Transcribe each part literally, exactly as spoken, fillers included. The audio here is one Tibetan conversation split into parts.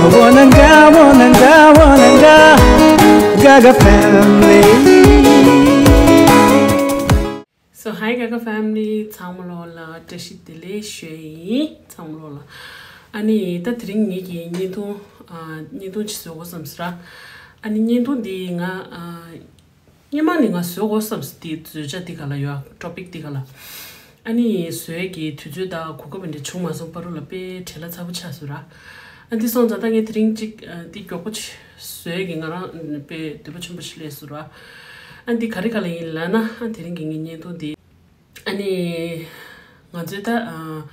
Wananga, wananga, wananga, Gaga family. So hi Gaga family, ཚང་མ་ལོ་ལ་བཀྲ་ཤིས་བདེ་ལེགས་ཞུ་ཡ་ཡིན། ཚང་མ་ལོ་ལ། ཨ་ནི་ད་དེ་རིང་ངེད་ཀྱི་བརྙན་ཐུང་ཨ་བརྙན་ཐུང་ཅིག་བཟོ་དགོས་བསམ་སོང་ར། ཨ་ནི་བརྙན་ཐུང་འདི་ང་ཨ་སྔོན་མ་ནས་ང་བཟོ་དགོས་བསམ་སོང་། འདི་བཟོ་བྱ་འདི་ག་ལ་ཡོད། ཊོ་པིག་འདི་ག་ལ། ཨ་ནི་བཟོ་ཡས་ཀྱི་དུས་ཚོད་དང་གོ་སྐབས་འདི་བྱུང་མ་སོང་། བར་དུ་ལ་དཔེ་བྲེལ་བ་ཚ་པོ་ཆགས་སོང་ར། ཨ་འདི་སོང་ཙང་ད་ངས་དེ་རིང་ཅིག་ཨ་འདི་མགྱོགས་པོ་ཅིག་བཟོ་ཡས་ཀྱི་ང་རང་དཔེ་འདོད་པ་ཆེན་པོ་ཞིག་སླེབས་སོང་ར། ཨ་འདི་ག་རེ་ག་ལ་ཡིན་ལབ་ན། ཨ་དེ་རིང་གི་ངའི་བརྙན་ཐུང་འདི། ཨ་ནི། ང་ཚོས་ད། ཨ།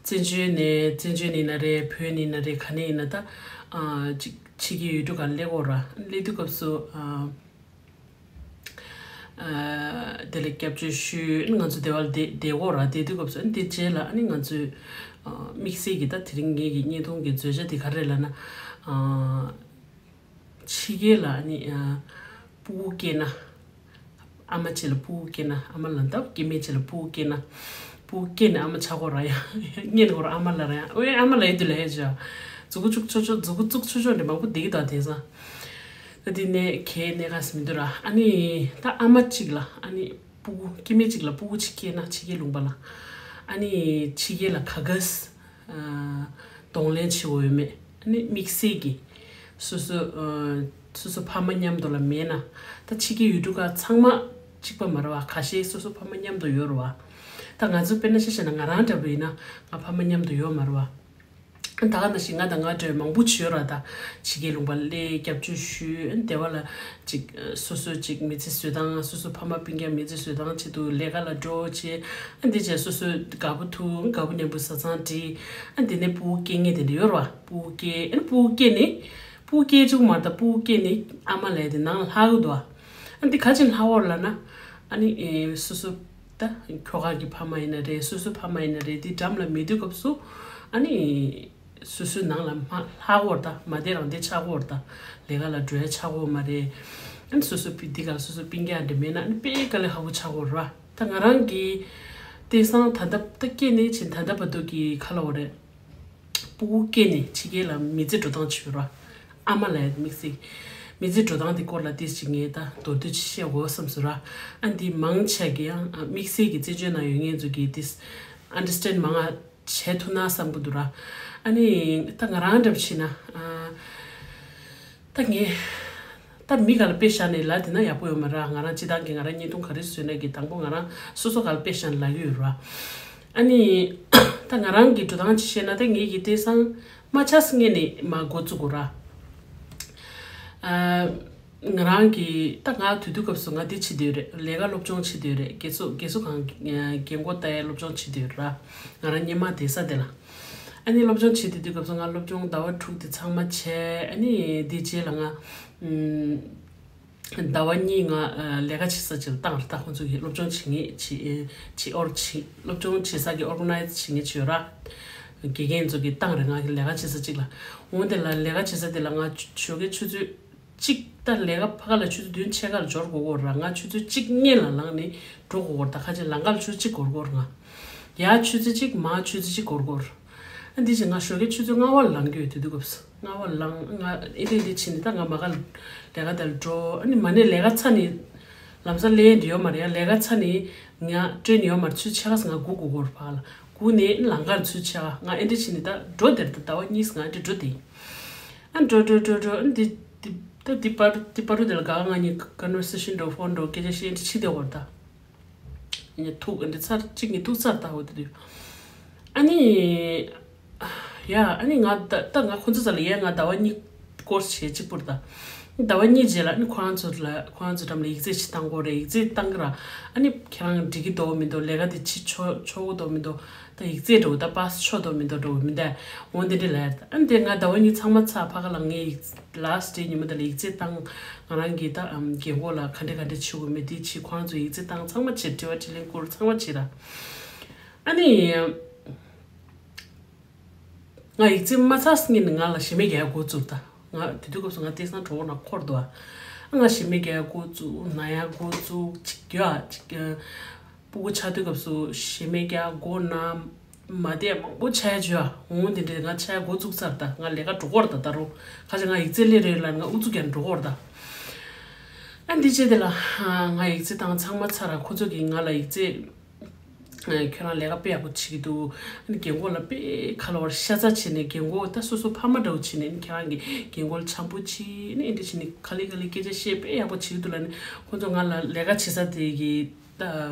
བཙན་བྱོལ་ནས་བཙན་བྱོལ་ནས་ཡིན་ན་རེད། བོད་ནས་ཡིན་ན་རེད། ག་ནས་ཡིན་ན་ད། ཨ། ཅིག་ཕྱི་རྒྱལ་ཡུལ་གྲུ་ཁག་སླེབས་ཀྱི་ཡོད་ར། སླེབས་དུས་སྐབས་སུ། ཨ། ཨ། དེ་ལ་སྐྱབས་བཅོལ་ཞུས། ང་ཚོ་དེ་བ་ལ་བསྡད་བསྡད་ཀྱི་ཡོད་ར། བསྡད་དུས་སྐབས་སུ་ཨ་ནི་དེ་རྗེས་ལ་ཨ་ནི་ང་ཚོས། ཨ། དམིགས་བསལ་གྱི་ད་དེ་རིང་ངེད་ཀྱི་བརྙན་ཐུང་གི་བཟོ་བྱ་དེ་ག་རེ་ལབ་ན། ཨ། ཕྱི་རྒྱལ་ལ་ནི་ཨ། སྤུ་གུ་སྐྱེས་ན། ཨ་མ་གཅིག་ལ་སྤུ་གུ་སྐྱེས་ན། ཨ་མ་ལ་འདབ་སྐྱེ་དམན་གཅིག་ལ་སྤུ་གུ་སྐྱེས་ན། སྤུ་གུ་སྐྱེས་ནས་ཨ་མ་ཆགས་ཀྱི་ཡོད་ར། ཡ་ངས་ནི་ཁོ་རང་ཨ་མ་ལབ་ར། ཡ་ཨོའི་ཨ་མ་ལབ་ཡས་དུས་ལ་ཧེ་ཅོ། མཛུ་གུ་བཙུགས་ཆོག་ཆོག་མཛུ་གུ་བཙུགས་ཆོག་ཆོག་འདྲ་མང་པོ་བསྡད་ཀྱི་འདུག་དེང་སང་། ད་དེ་ནས་གའི་གནད་འགག་ཞིག་མི་འདུག་ར། ཨ་ནི་ད་ཨ་མ་གཅིག་ལ་ཨ་ནི་སྤུ་གུ་སྐྱེ་དམན་གཅིག་ལ་སྤུ་གུ་གཅིག་སྐྱེས་ན་ཕྱི་རྒྱལ་ལུང་པ་ལ། ཨ་ནི་ཕྱི་རྒྱལ་ལ་ག་ག་ས། གདོང་ལེན་བྱེད་དགོས་ཡོད་མེད། ཨ་ནི་དམིགས་བསལ་གྱི་སོ་སོ། སོ་སོ་ཕ་མ་མཉམ་དུ་ལ་མེད་ན། ད་ཕྱི་རྒྱལ་ཡུལ་གྲུ་ཁག་ཚང་མ་གཅིག་པ་མ་རེད་བ། ཁ་ཤས་སོ་སོ་ཕ་མ་མཉམ་དུ་ཡོད་རེད་བ། ད་ང་ཚོ་དཔེར་ན་ཆ་བཞག་ན་ང་རང་འདྲ་པོ་ཡིན་ན་ང་ཕ་མ་མཉམ་དུ་ཡོད་མ་རེད་བ། ད་ག་ནང་བཞིན་ང་དང་ང་འདྲ་བའི་མང་པོ་ཅིག་ཡོད་རེད་བ། ད་ཕྱི་རྒྱལ་ལུང་པ་སླེབས་སྐྱབས་བཅོལ་ཞུས། ཨ་ནི་དེ་བ་ལ་ཅིག་སོ་སོ་ཅིག་མི་ཚེ་བཟོ་སྟངས། སོ་སོ་ཕ་མ་སྤུན་ཀྱག་མི་ཚེ་བཟོ་སྟངས་ཆེད་དུ་ལས་ཀ་ལ་འགྲོ་བྱས། ཨ་འདི་བྱས་སོ་སོ་དགའ་པོ་འདུག་དགའ་པོ་མཉམ་པོ་བཟའ་ཚང་སྒྲིག་ཨ་འདི་ནས་སྤུ་གུ་སྐྱེ་མཁན་དེ་འདྲ་ཡོད་རེད་བ། སྤུ་གུ་སྐྱེ་ཨ་ནི་སྤུ་གུ་སྐྱེས་ནས། སྤུ་གུ་སྐྱེ་བཅུག་མ་ད་སྤུ་གུ་སྐྱེས་ནས་ཨ་མ་ལབ་ཡས་དེ་ནང་ལྷག་གི་འདུག་ཨ་འདི་ག་ཅིག་ལྷག་ཡོད་ལབ་ན། ཨ་ནི་ཨེ་སོ་སོ་ད་ཁྱོ་ག་གི་ཕ་མ་ཡིན་ན་རེད། སོ་སོ་ཕ་མ་ཡིན་ན་རེད། དེ་འགྲམ་ལ་མེད་དུས་སྐབས་སུ་ཨ་ནི། སོ་སོའི་ནང་ལ་མ་ལྷག་ཡོད་ད། མ་བསྡད་རང་བསྡད་ཆགས་ཡོད་ད། ལས་ཀ་ལ་འགྲོ་ཡ་ཆགས་ཡོད་མ་རེད། ཨ་ནི་སོ་སོ་པི་འདི་ག་ལ་སོ་སོ་སྤུན་ཀྱག་འདྲ་མེད་ན་ཨ་ནི་དཔེ་དཀའ་ལས་ཁག་པོ་ཆགས་ཡོད་ར། ད་ང་རང་གི་དེང་སང་ད་ལྟ་ད་སྐྱེས་ནས་ཕྱིན་ད་ལྟ་བར་དུ་གི་ག་ལབ་དགོས་རེད། སྤུ་གུ་སྐྱེས་ནས་ཕྱི་རྒྱལ་ལ་མི་ཚེ་འགྲོ་སྟངས་བྱེད་ར། ཨ་མ་ལ་དམིགས་བསལ་མི་ཚེ་འགྲོ་སྟངས་དེ་སྐོར་ལ་ཏིས་ཅིག་ངས་ད་མདོར་བསྡུས་ཅིག་བཤད་དགོས་བསམ་སོང་ར། ཨ་འདི་མང་ཆེ་གི་ཡང་དམིགས་བསལ་གྱི་བཙན་བྱོལ་ནང་ཡོད་མཁན་ཚོ་གི་ཏིས་ཨན་ཌར་སི་ཊེན་ཌི་མང་ང་བྱེད་ཐུབ་ན་བསམ་གི་འདུག་ར། ཨ་ནི་ད་ང་རང་འདྲ་བྱས་ན། ཨ་ད་ངས་ད་མི་ག་ལ་དཔེ་བཞག་ནས་ལབ་དེ་ན་ཡག་པོ་ཡོད་མ་རེད། ང་རང་སྤྱིར་བཏང་གི་ང་རང་བརྙན་ཐུང་ག་རེ་བཟོས་ན་གི་དང་པོ་ང་རང་སོ་སོ་ག་ལ་དཔེ་བཞག་ནས་ལབ་ཀྱི་ཡོད་ར། ཨ་ནི་ད་ང་རང་གི་འགྲོ་སྟངས་ཅིག་བཤད་ན། ད་ངས་གི་དེང་སང་མ་ཆགས་སྔོན་ནས་མ་འགོ་བཙུགས་དགོས་ར། ཨ། ང་རང་གི་ད་ང་དུས་དུས་སྐབས་སུ་ང་འདི་བྱེད་འདོད་རེད། ལས་ཀ་སློབ་སྦྱོང་བྱེད་འདོད་རེད། རྒན་གསོ་རྒན་གསོ་ཁང་རྒན་གོག་ལྟ་ཡ་སློབ་སྦྱོང་བྱེད་འདོད་ར། ང་རང་སྔོན་མ་བསྡད་ས་དེ་ལ། ཨ་ནི་སློབ་སྦྱོང་བྱེད་དུས་དུས་སྐབས་སུ་ང་སློབ་སྦྱོང་ཟླ་བ་དྲུག་དེ་ཚང་མ་བྱས། ཨ་ནི་འདི་རྗེས་ལ་ང་ཟླ་བ་གཉིས་ང་ལས་ཀ་བྱེད་ས་ཅིག་ལ་བཏང་རེད། ད་ཁོང་ཚོ་གི་སློབ་སྦྱོང་བྱེད་མཁན་བྱེད་བྱེད་ཨོར་བྱེད་སློབ་སྦྱོང་བྱེད་ས་གི་ཨོར་ག་ནའི་ཛི་བྱེད་མཁན་ཅིག་ཡོད་ར། དགེ་རྒན་ཚོ་གི་བཏང་རེད། ང་གི་ལས་ཀ་བྱེད་ས་ཅིག་ལ། འོ་དེ་ལ་ལས་ཀ་བྱེད་ས་དེ་ལ་ང་ཞོགས་ཀའི་ཆུ་ཚོད་གཅིག་ད་ལས་ཀ་ཕ་ག་ལ་ཆུ་ཚོད་བདུན་ཕྱེད་ཀ་ལ་འབྱོར་དགོས་ཀྱི་ཡོད་ར། ང་ཆུ་ཚོད་གཅིག་སྔོན་ལ་ལངས་ནས་འགྲོ་དགོས་ཀྱི་ཡོད་ར། ད་ཁ་ཆེ་ལམ་ཁ་ལ་ཆུ་ཚོད་གཅིག་འགོར་གྱི་ཡོད་ར། ང་ཡར་ཆུ་ཚོད་གཅིག་མར་ཆུ་ཚོད་གཅིག་འགོར་གྱི་ཡོད་ར། ཨ་འདི་བཞིན་ང་ཞོགས་ཀའི་ཆུ་ཚོད་ལྔ་པ་ལ་ལངས་ཀྱི་ཡོད། དུས་དུས་སྐབས་སུ་ལྔ་པ་ལ་ལངས། ང་ཨེ་འདྲ་འདྲ་བྱས་ནས་ད་ང་མ་ག་ལས་ཀ་དེ་ལ་འགྲོ། ཨ་ནི་མ་ཎི་ལས་ཀ་ཚར་ནས་ལམ་སང་སླེབས་ཡས་འདི་ཡོད་མ་རེད། ཡང་ལས་ཀ་ཚར་ནས་ང་ཊེན་ཡོད་མ་རེད། ཆུ་ཚོད་ཕྱེད་ཀ་ཙམ་ང་སྒུག་དགོས་ཀྱི་ཡོད་ར། ཕ་ག་ལ་སྒུག་ནས་ལམ་ཁ་ལ་ཆུ་ཚོད་ཕྱེད་ཀ་ང་ཨེ་འདྲ་བྱས་ནས་ད་འགྲོ་དེར་ད་ཟླ་བ་གཉིས་ང་ཨེ་འདྲ་འགྲོ་དེ། ཨ་འགྲོ་འགྲོ་འགྲོ་འགྲོ། ཨ་འདི་འདི་ད་འདི་པར་འདི་པར་དེ་ལ་ག་ང་གཉིས་ཀ་ན་ཝར་སེ་ཤན་འགྲོ། ཕོན་འགྲོ། སྐད་ཆ་བཤད་འདི་ཕྱི་དེ་བར་ད། ངས་ཐུག་འདི་ཚར་གཅིག་ངས་ཐུག་ཚར་ད་འོ་དེ་དུས། ཨ་ནི། ཡ་ཨ་ནི་ང་ད་ད་ང་ཁོང་ཚོ་ཚ་ལ་ཡས་ང་ཟླ་བ་གཉིས་ཀོར་སི་བྱས་གཅིག་པུར་ད། ཟླ་བ་གཉིས་རྗེས་ལ་ཨ་ནི་ཁོ་རང་ཚོ་ལ་ཁོ་རང་ཚོ་འགྲམ་ལ་ཡིག་ཚད་ཅིག་བཏང་དགོས་རེད། ཡིག་ཚད་བཏང་གི་ར། ཨ་ནི་ཁྱེད་རང་འགྲིག་གི་འདུག་མི་འདུག་ལས་ཀ་དེ་བྱེད་ཆོག་ཆོག་གི་འདུག་མི་འདུག་ད་ཡིག་ཚད་འགྲོ་ད་པཱ་སི་ཆོག་འདུག་མི་འདུག་འགྲོ་མི་འདུག་འོ་དེ་འདྲ་ལབ་ཡ་རེད། ཨ་ནི་དེ་ང་ཟླ་བ་གཉིས་ཚང་མ་ཚར། ཕ་ག་ལ་ངས་ཡིག་ལཱ་སི་ཊི་ཌེ་ཉི་མ་དེ་ལ་ཡིག་ཚད་བཏང་། ང་རང་གིས་ད་ཨམ་རྒན་གོག་ལ་ག་འདྲ་ག་འདྲ་བྱེད་དགོས་མེད་དེ་བྱེད། ཁོ་རང་ཚོ་ཡིག་ཚད་བཏང་ཚང་མ་བྱེད། དྲི་བ་དྲིས་ལན་བསྐུར་ཚང་མ་བྱེད་ར། ཨ་ནི། ང་ཡིག་ཚད་མ་ཚར་སྔོན་ནས་ང་ལ་ཞེ་མེར་རྒྱག་ཡ་འགོ་བཙུགས་ད། ང་དེ་དུས་སྐབས་སུ་ང་དེང་སང་གྲོད་ཁོག་ནང་འཁོར་འདུག་ཨ། ང་ཞེ་མེར་རྒྱག་ཡ་འགོ་བཙུགས། ན་ཡ་འགོ་བཙུགས། ཅིག་ཡོད་ཨ་ཅིག་སྤུ་གུ་ཆགས་དུས་སྐབས་སུ་ཞེ་མེར་རྒྱག་མགོ་ན། མ་བསྡད་མང་པོ་ཆགས་ཡ་བྱོས་ཨ། འོང་དེ་འདྲས་ང་ཆགས་འགོ་བཙུགས་ཚར་ད། ང་ལས་ཀ་འགྲོ་གོ་ར་ད། ད་རུང་ཁ་ཅིག་ང་ཡིག་ཚད་སླེབས་རེད་ལབ་ནས་ང་ཨུ་ཚུགས་རྒྱག་འགྲོ་གོ་ར་ད། ཨ་འདི་བྱས་དེ་ལ་ང་ཡིག་ཚད་བཏང་ཚང་མ་ཚར་ར། ཁོ་ཚོ་གིས་ང་ལ་ཡིག་ཚད། ཁྱོད་རང་ལས་ཀ་དཔེ་ཡག་པོ་བྱེད་ཀྱི་འདུག་ཨ་ནི་རྒན་གོག་ལ་དཔེ་ཁ་ལ་བར་ཤ་ཚ་བྱས་ནས། རྒན་གོག་ད་སོ་སོ་ཕ་མ་འདྲ་བོ་བྱས་ནས། ཨ་ནི་ཁྱེད་རང་གིས་རྒན་གོག་ལ་བྱམས་པོ་བྱས་ནས། ཨ་འདི་བྱས་ནས་ག་ལེ་ག་ལེ་སྐད་ཆ་བཤད། དཔེ་ཡག་པོ་བྱེད་ཀྱི་འདུག་ལབ་ནས། ཁོ་ཚོ་ང་ལ་ལས་ཀ་བྱེད་ས་དེ་གི་ད་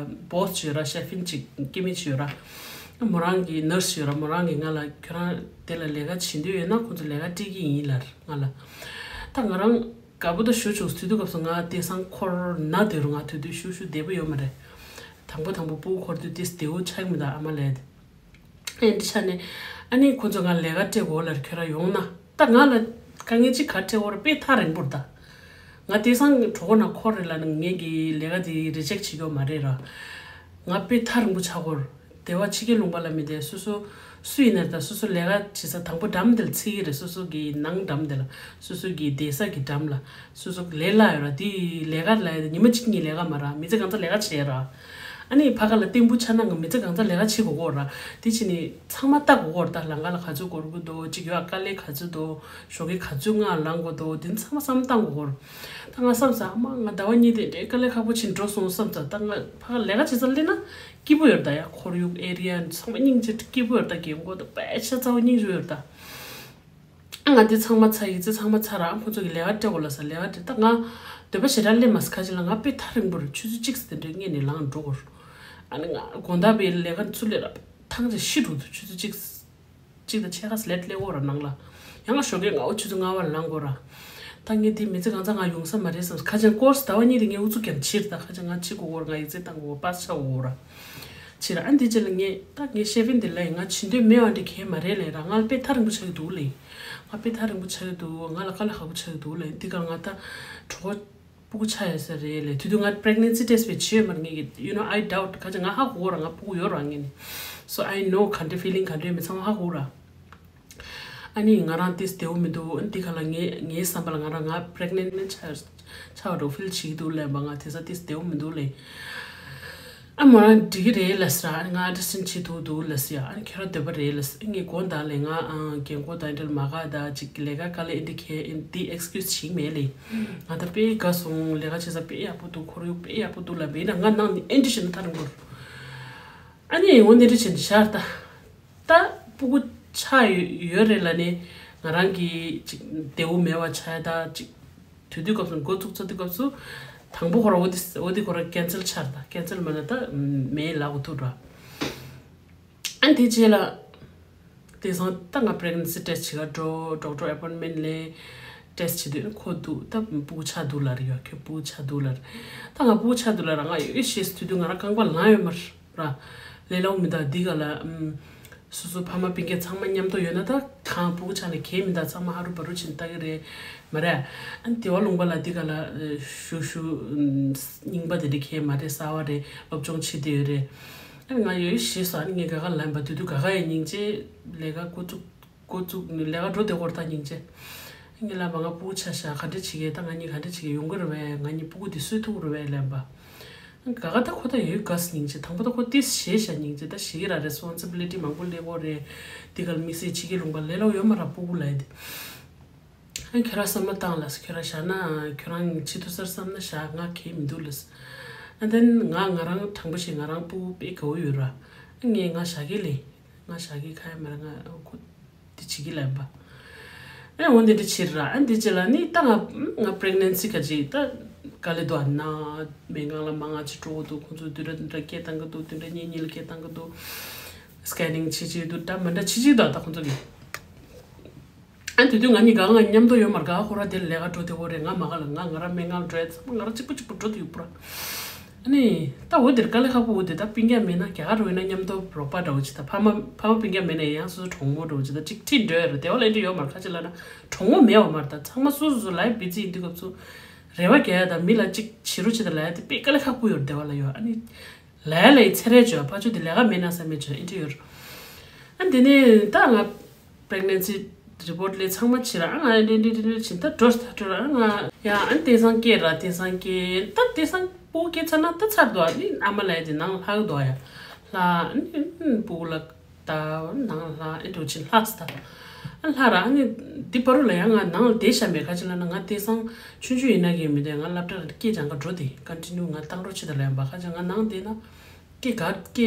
བོ་སི་ཅིག་ཡོད་ར། ཤེ་ཕིན་ཅིག་སྐྱེ་དམན་ཅིག་ཡོད་ར། མོ་རང་གི་ནར་སི་ཡོད་ར། མོ་རང་གིས་ང་ལ་ཁྱོད་རང་དེ་ལ་ལས་ཀ་བྱེད་འདོད་ཡོད་ན་ཁོ་ཚོ་ལས་ཀ་སྤྲད་ཀྱི་ཡིན་ལབ་ང་ལ། ད་ང་རང་དགའ་པོ་ད་ཞུ་བྱུང་། དུས་དུས་སྐབས་སུ་ང་དེང་སང་འཁོར་ན་དེ་རུ་ང་དུས་དུས་ཞུ་ཞུ་བདེ་པོ་ཡོད་མ་རེད། དང་པོ་དང་པོ་སྤུ་གུ་འཁོར་དུས་དེ་བདེ་བོ་ཆགས་མི་འདུག་ཨ་མ་ལས་དེ། ཨེ་འདི་ཆ་ནས་ཨ་ནི་ཁོ་ཚོ་ང་ལས་ཀ་སྤྲད་དགོས་ལབ། ཁྱོད་རང་ཡོང་ན། ད་ང་ལ་དཀའ་ངལ་ཅིག་ག་སྤྲད་དགོས་ར། དཔེ་ཐག་རིང་པོ་རེད་ད། ང་དེང་སང་གྲོད་ཁོག་ནང་འཁོར་རེད་ལབ་ནས་ངས་ཀྱི་ལས་ཀ་དེ་རི་ཇེག་བྱེད་ཀྱི་ཡོད་མ་རེད་ར། ང་དཔེ་ཐག་རིང་པོ་ཆགས་ཀྱི་ཡོད་རེད། སྡེ་བ་ཕྱི་རྒྱལ་ལུང་པ་ལ་མི་བསྡད། སོ་སོ་སུ་ཡིན་ན་རེད་ད། སོ་སོ་ལས་ཀ་བྱེད་ས་དང་པོ་འགྲམ་དེ་ལ་འཚོལ་གྱི་རེད། སོ་སོ་གི་ནང་འགྲམ་དེ་ལ། སོ་སོ་གི་བསྡད་ས་གི་འགྲམ་ལ། སོ་སོ་ལས་སླ་ཡོད་ར། དེ་ལས་ཀ་ལ་ཡོད་ད། ཉི་མ་གཅིག་གཉིས་ལས་ཀ་མ་ར། མི་ཚེ་གང་ཚ་ལས་ཀ་བྱེད་ར། ཨ་ནི་ཕ་ག་ལ་བརྟན་པོ་ཆགས་ན་ང་མི་ཚེ་གང་ཚ་ལས་ཀ་བྱེད་དགོས་ཀྱི་ཡོད་ར། དེ་བྱས་ནས་ཚང་མ་ལྟ་དགོས་ཀྱི་ཡོད་ར་ད། ལམ་ཁ་ལ་ག་ཚོད་འགོར་གྱི་འདུག་ཅིག་ཡོད་ཨ། དཀའ་ལས་ག་ཚོད་འདུག་ཞོགས་ཀས་ག་ཚོད་ང་ལངས་དགོས་འདུག་དེ་ཚང་མ་བསམ་བློ་བཏང་དགོས་ཀྱི་ཡོད་ར། ད་ང་བསམ་ས། ཨ་མ་ང་ཟླ་བ་གཉིས་དེ་འདྲའི་དཀའ་ལས་ཁག་པོ་བྱས་འགྲོ་སོང་བསམ་ས། ད་ང་ཕ་ག་ལས་ཀ་བྱེད་ས་སླེབས་ན་སྐྱིད་པོ་ཡོད་ར་ད་ཡ། ཁོར་ཡུག་ཨེ་རི་ཡ་ཚང་མ་སྙིང་རྗེ། སྐྱིད་པོ་ཡོད་ར་ད། རྒན་གོག་ད་དཔེ་ཤ་ཚ་བོ་སྙིང་རྗེ་ཡོད་ར་ད། ང་འདི་ཚང་མ་ཚར། ཡིག་ཚད་ཚང་མ་ཚར་ར། ཨ་ཁོ་ཚོ་གི་ལས་ཀ་སྤྲད་དགོས་ལབ་ས། ལས་ཀ་སྤྲད། ད་ང་འདོད་པ་ཞེ་དྲག་སླེབས་མ་སོང་། ཁ་ཅིག་ལ་ང་དཔེ་ཐག་རིང་པོ་རེད། ཆུ་ཚོད་གཅིག་ཙམ་དེ་འདྲའི་སྔོན་ནས་ལངས་འགྲོ་དགོས་ར། ཨ་ནི་ང་དགོང་དག་པའི་ལས་ཀ་ཚུར་སླེབས་ར་ཐང་ཆད་ཤི་འགྲོ་འདུག་ཆུ་ཚོད་གཅིག་གཅིག་དང་ཕྱེད་ཀ་ཙམ་ལེཊ་སླེབས་ཀྱི་ཡོད་ར་ནང་ལ། ཡང་ང་ཞོགས་ཀས་སྔ་པོ་ཆུ་ཚོད་ལྔ་པ་ལ་ལངས་དགོས་ར། ད་ངས་འདི་མི་ཚེ་གང་ཚ་ང་ཡོང་ས་མ་རེད་བསམ། ཁ་ཅིག་ཀོར་སི་ཟླ་བ་གཉིས་དེ་ངས་ཨུ་ཚུགས་རྒྱབ་ཕྱིར། ད་ཁ་ཅིག་ང་ཕྱི་དགོས་ཀྱི་ཡོད་ར། ང་ཡིག་ཚད་བཏང་དགོས་ཀྱི་ཡོད་ར། པཱ་སི་ཆགས་དགོས་ཀྱི་ཡོད་ར། ཕྱིར། ཨ་འདི་རྗེས་ལ་ངས་ད་ངས་ཤེ་ཕིན་དེ་ལ་ཡིན། ང་བྱེད་འདོད་མེད་པ་འདྲ་གང་ཡང་མ་རེད་ལབ་ར། ང་ལ་དཔེ་ཐག་རིང་པོ་ཆགས་ཀྱི་འདུག་ལབ། ང་དཔེ་ཐག་རིང་པོ་ཆགས་ཀྱི་འདུག་ང་ལ་དཀའ་ལས་ཁག་པོ་ཆགས་ཀྱི་འདུག་ལབ། འདི་ག་ང་ད་གྲོད་ཁོག་སྤུ་གུ་ཆགས་ཡོད་ས་རེད་ལབ། དེ་དུས་ང་པི་རེག་ནན་སི་ཊེ་སི་ཊི་དཔེ་བྱས་ཡོད་མ་རེད། ངས་ཀྱི་you know I doubt། ཁ་ཅིག་ང་ཧ་གོ་ར། ང་སྤུ་གུ་ཡོད་ར་ངས་ནི། So I know ག་འདྲ་ཕི་ལིང་ག་འདྲ་ཡོད་མེད་ཚང་མ་ཧ་གོ་ར། ཨ་ནི་ང་རང་ཏིས་བདེ་པོ་མི་འདུག་ཨ་ནི་འདི་ག་ལ་ངའི་ངའི་བསམ་པ་ལ་ང་རང་ང་པི་རེག་ནན་ཆགས་ཆགས་པ་འདྲ་ཕིལ་བྱེད་ཀྱི་འདུག་ལབ་པ། ང་དེང་སང་ཏིས་བདེ་པོ་མི་འདུག་ལབ། ཨ་མོ་རང་འགྲིག་གི་རེད་ལབ་ཟེར། ཨ་ནི་ང་ཨན་ཌར་སི་ཊེན་ཌ་བྱེད་ཐུབ་འདུག་ལབ་ཟེར། ཨ་ནི་ཁྱོད་རང་འདོད་པ་རེད་ལབ་ཟེར། ངས་དགོངས་དག་ལབ། ང་ཨ་རྒན་གོག་དང་འདྲ་མ་དགའ་ད་ཅིག་ལས་ཀ་དཀའ་ལས་འདི་ཁྱེད་འདི་ཨེག་སི་ཀིའུ་སི་བྱེད་ཀྱི་མེད་ལབ། ང་ད་དཔེ་དགའ་སོང་། ལས་ཀ་བྱེད་ས་དཔེ་ཡག་པོ་འདུག་ཁོར་ཡུག་དཔེ་ཡག་པོ་འདུག་ལབ་པ་ཡིན་ན་ང་ནང་ནས་ཨེ་འདྲ་བྱས་ན་ཐག་རིང་པོ་རེད། ཨ་ནི་འོ་འདི་འདྲ་བྱས་ནས་བཞག་ད། ད་སྤུ་གུ་ཆགས་ཡོད་ཡོད་རེད་ལབ་ནས་ང་རང་གི་ཅིག་བདེ་པོ་མེད་པ་ཆགས་ཡ། ད་ཅིག་དུས་དུས་སྐབས་སུ་འགོ་བཙུགས་ཚར་དུས་སྐབས་སུ་དང་པོ་ཁོ་རང་འོ་དེ་འོ་དེ་ཁོ་རང་ཀེན་སལ་ཆགས་རེད། ད་ཀེན་སལ་མ་ན་ད་མེད་ལབ་དགོས་ཐུག་ར། ཨ་དེ་རྗེས་ལ་དེང་སང་ད་ང་པི་རེག་ནན་སི་ཊེ་སི་ཊི་བྱེད་ག་འགྲོ། ཌོག་ཊར་ཨེ་པོན་མེན་ཊི་ལེན། ཊེ་སི་ཊི་བྱེད་དུས་ཁོ་འདུག་ད་སྤུ་གུ་ཆགས་འདུག་ལབ་རེད་ཡ། ཁྱོད་སྤུ་གུ་ཆགས་འདུག་ལབ་རེད། ད་ང་སྤུ་གུ་ཆགས་འདུག་ལབ་ར། ང་ཡོད་ཤེས་དུས་དུས་ང་རང་རྐང་པ་ལངས་ཡོད་མ་རེད། ར། ལས་སླ་པོ་མི་འདུག་འདི་ག་ལ་ཨམ། སོ་སོ་ཕ་མ་སྤུན་ཀྱག་ཚང་མ་མཉམ་དུ་ཡོད་ན་ད་གང་སྤུ་གུ་ཆགས་ནས་གལ་མི་འདུག་ཚང་མ་ཧ་རུ་བ་རུ་ཕྱིན་ལྟ་གི་རེད། མ་རེད། ཨ་ནི་སྡེ་བ་ལུང་པ་ལ་འདི་ག་ལ་ཨ་ཞུ་ཞུ་ཨམ། རྙིང་པ་དེ་འདྲ་གལ་མ་རེད། གསར་པ་རེད། སློབ་སྦྱོང་བྱེད་བསྡད་ཡོད་རེད། ཨ་ནི་ང་ཡོད་ཤེས་སོང་། ཨ་ནི་ངས་ག་ག་ལབ་པ་དུས་དུས་ག་ག་ཡི་སྙིང་རྗེ། ལས་ཀ་འགོ་བཙུགས་འགོ་བཙུགས་ནས་ལས་ཀ་འགྲོ་བསྡད་ཀྱི་ཡོད་རེད་ད་སྙིང་རྗེ། ངས་ལབ་པ་ང་སྤུ་གུ་ཆགས་ཤག་ག་འདྲ་བྱེད་ཀྱི། ད་ང་གཉིས་ག་འདྲ་བྱེད་ཀྱི། ཡོང་གི་རེད་པས། ང་གཉིས་སྤུ་གུ་འདི་གསོ་ཐུབ་ཀྱི་རེད་པས་ལབ་པ། ཨ་ནི་ག་ག་ད་ཁོ་ད་ཡོད་དགའ་སྙིང་རྗེ། དང་པོ་ད་ཁོ་ཏིས་ཞེད་ཤག་སྙིང་རྗེ། ད་ཞེད་ཀྱི་ར་རེ་སི་པོན་སི་བི་ལི་ཊི་མང་པོ་སླེབས་ཀྱི་ཡོད་རེད། འདི་ག་ལ་དམིགས་བསལ་ཕྱི་རྒྱལ་ལུང་པ་ལས་སླ་པོ་ཡོད་མ་རེད་སྤུ་གུ་ལབ་ཡ་དེ། ཨ་ཁྱོད་རང་བསམ་བློ་བཏང་ལབ་ཟེར། ཁྱོད་རང་བཞག་ན་ཁྱོད་རང་བྱེད་ཐུབ་སར་བསམ་ན་བཞག་ང་གལ་མི་འདུག་ལབ་ཟེར། ཨ་དེ་ང་ང་རང་དྲང་པོ་བཤད་ང་རང་སྤུ་གུ་དཔེ་དགའ་པོ་ཡོད་ར། ཨ་ངས་ང་བཞག་གི་ལབ། ང་བཞག་གི་ཁ་ཡ་མ་ར་ང་ཁོ་དེ་བྱེད་ཀྱི་ལབ་པ། ཨ་འོ་འདི་འདྲ་བྱེད་ར། ཨ་འདི་རྗེས་ལ་ནི་ད་ང་ང་པི་རེག་ནན་སི་ཁ་ཅིག་ད་དཀའ་ལས་འདུག་ཨ་ན་སྨན་ཁང་ལ་མང་ང་ཅིག་འགྲོ་གི་འདུག་ཁོང་ཚོ་དུས་ར་འདི་འདྲ་སྐད་བཏང་གི་འདུག་དུས་ར་གཉིས་གཉིས་ལ་སྐད་བཏང་གི་འདུག་སི་ཀེ་ནིང་བྱེད་ཀྱི་འདུག་འདྲ་མི་འདྲ་བྱེད་ཀྱི་འདུག་ད་ཁོང་ཚོ་གི། ཨ་དེ་དུས་ང་གཉིས་གང་ང་མཉམ་དུ་ཡོད་མ་རེད། ག་ཁོ་ར་དེར་ལས་ཀ་འགྲོ་དེ་འོ་རེད། ང་མ་ག་ལ་ང་ང་ར་སྨན་ཁང་ལ་འགྲོ་ཡ་ཚང་མ་ང་ར་གཅིག་པུ་གཅིག་པུ་འགྲོ་དེ་ཡོད་པ་ར། ཨ་ནི་ད་འོ་དེར་དཀའ་ལས་ཁག་པོ་འོ་དེ་ད་སྤུན་ཀྱག་མེད་ན་རྒྱ་གར་འགྲོ་ཡིན་ན་མཉམ་དུ་རོགས་པ་འདྲ་བོ་ཅིག་ད་ཕ་མ་ཕ་མ་སྤུན་ཀྱག་མེད་ན་ཡང་སོ་སོ་གྲོགས་མོ་འདྲ་བོ་ཅིག་ད་གཅིག་ཁྲིད་འགྲོ་ཡ་རེད། དེ་བ་ལ་འདྲ་ཡོད་མ་རེད། ཁ་ཅིག་ལ་ན་གྲོགས་མོ་མེད་བ་མ་རེད། ད་ཚང་མ་སོ་སོ་སོ་ལའིབ་བི་ཛི་ཡིན་དུས་སྐབས་སུ་རེ་བ་རྒྱག་ཡ་ད་མི་ལ་གཅིག་བྱེད་རོགས་བྱེད་ད་ལབ་ཡ་དེ་དཔེ་དཀའ་ལས་ཁག་པོ་ཡོད་རེད། དེ་བ་ལ་ཡོད་ཨ་ནི། ལས་ལས་ཚེ་རེ་བྱོས་ཕ་ཆོས་དེ་ལས་ཀ་མེད་ན་བསམ་མེད་བྱོས་ཨེ་འདྲ་ཡོད། ཨ་དེ་ནས་ད་ང་པི་རེག་ནན་སི་རི་པོར་ཊི་ལས་ཚང་མ་བྱེད་ར། ཨ་ང་འདི་འདི་འདི་འདི་བྱིན་ད་འགྲོ་ད་འགྲོ་ར། ཨ་ང་ཡ་ཨ་དེང་སང་སྐྱེས་ར། དེང་སང་སྐྱེས་ད་དེང་སང་སྤུ་གུ་སྐྱེས་ཚར་ན་ད་ཚར་འདུག་ཨ་ནི་ཨ་མ་ལགས་དེ་ནང་ལྷག་འདུག་ཡ་ལྷག་ཨ་ནི་སྤུ་གུ་ལ་ ད་ནང་ལ་ཨེ་འགྲོ་ཕྱིན་ལྷག་ས་ད། ཨ་ལྷག་ར་ཨ་ནི་འདི་བར་དུ་ལ་ཡང་ང་ནང་ལ་བསྡད་བཞག་མེད། ག་ཅི་ལབ་ན་ང་དེང་སང་ཆུང་ཆུང་ཡིན་ན་གི་མི་འདོད། ང་སློབ་གྲྭ་ལ་སྐད་སྦྱང་ག་འགྲོ་དེ་ཀོན་ཊི་ནིའུ་ང་བཏང་རོགས་བྱེད་ད་ལབ་ཡིན་པ། ག་ཅི་ང་ནང་བསྡད་ན་སྐད་ག་སྐད་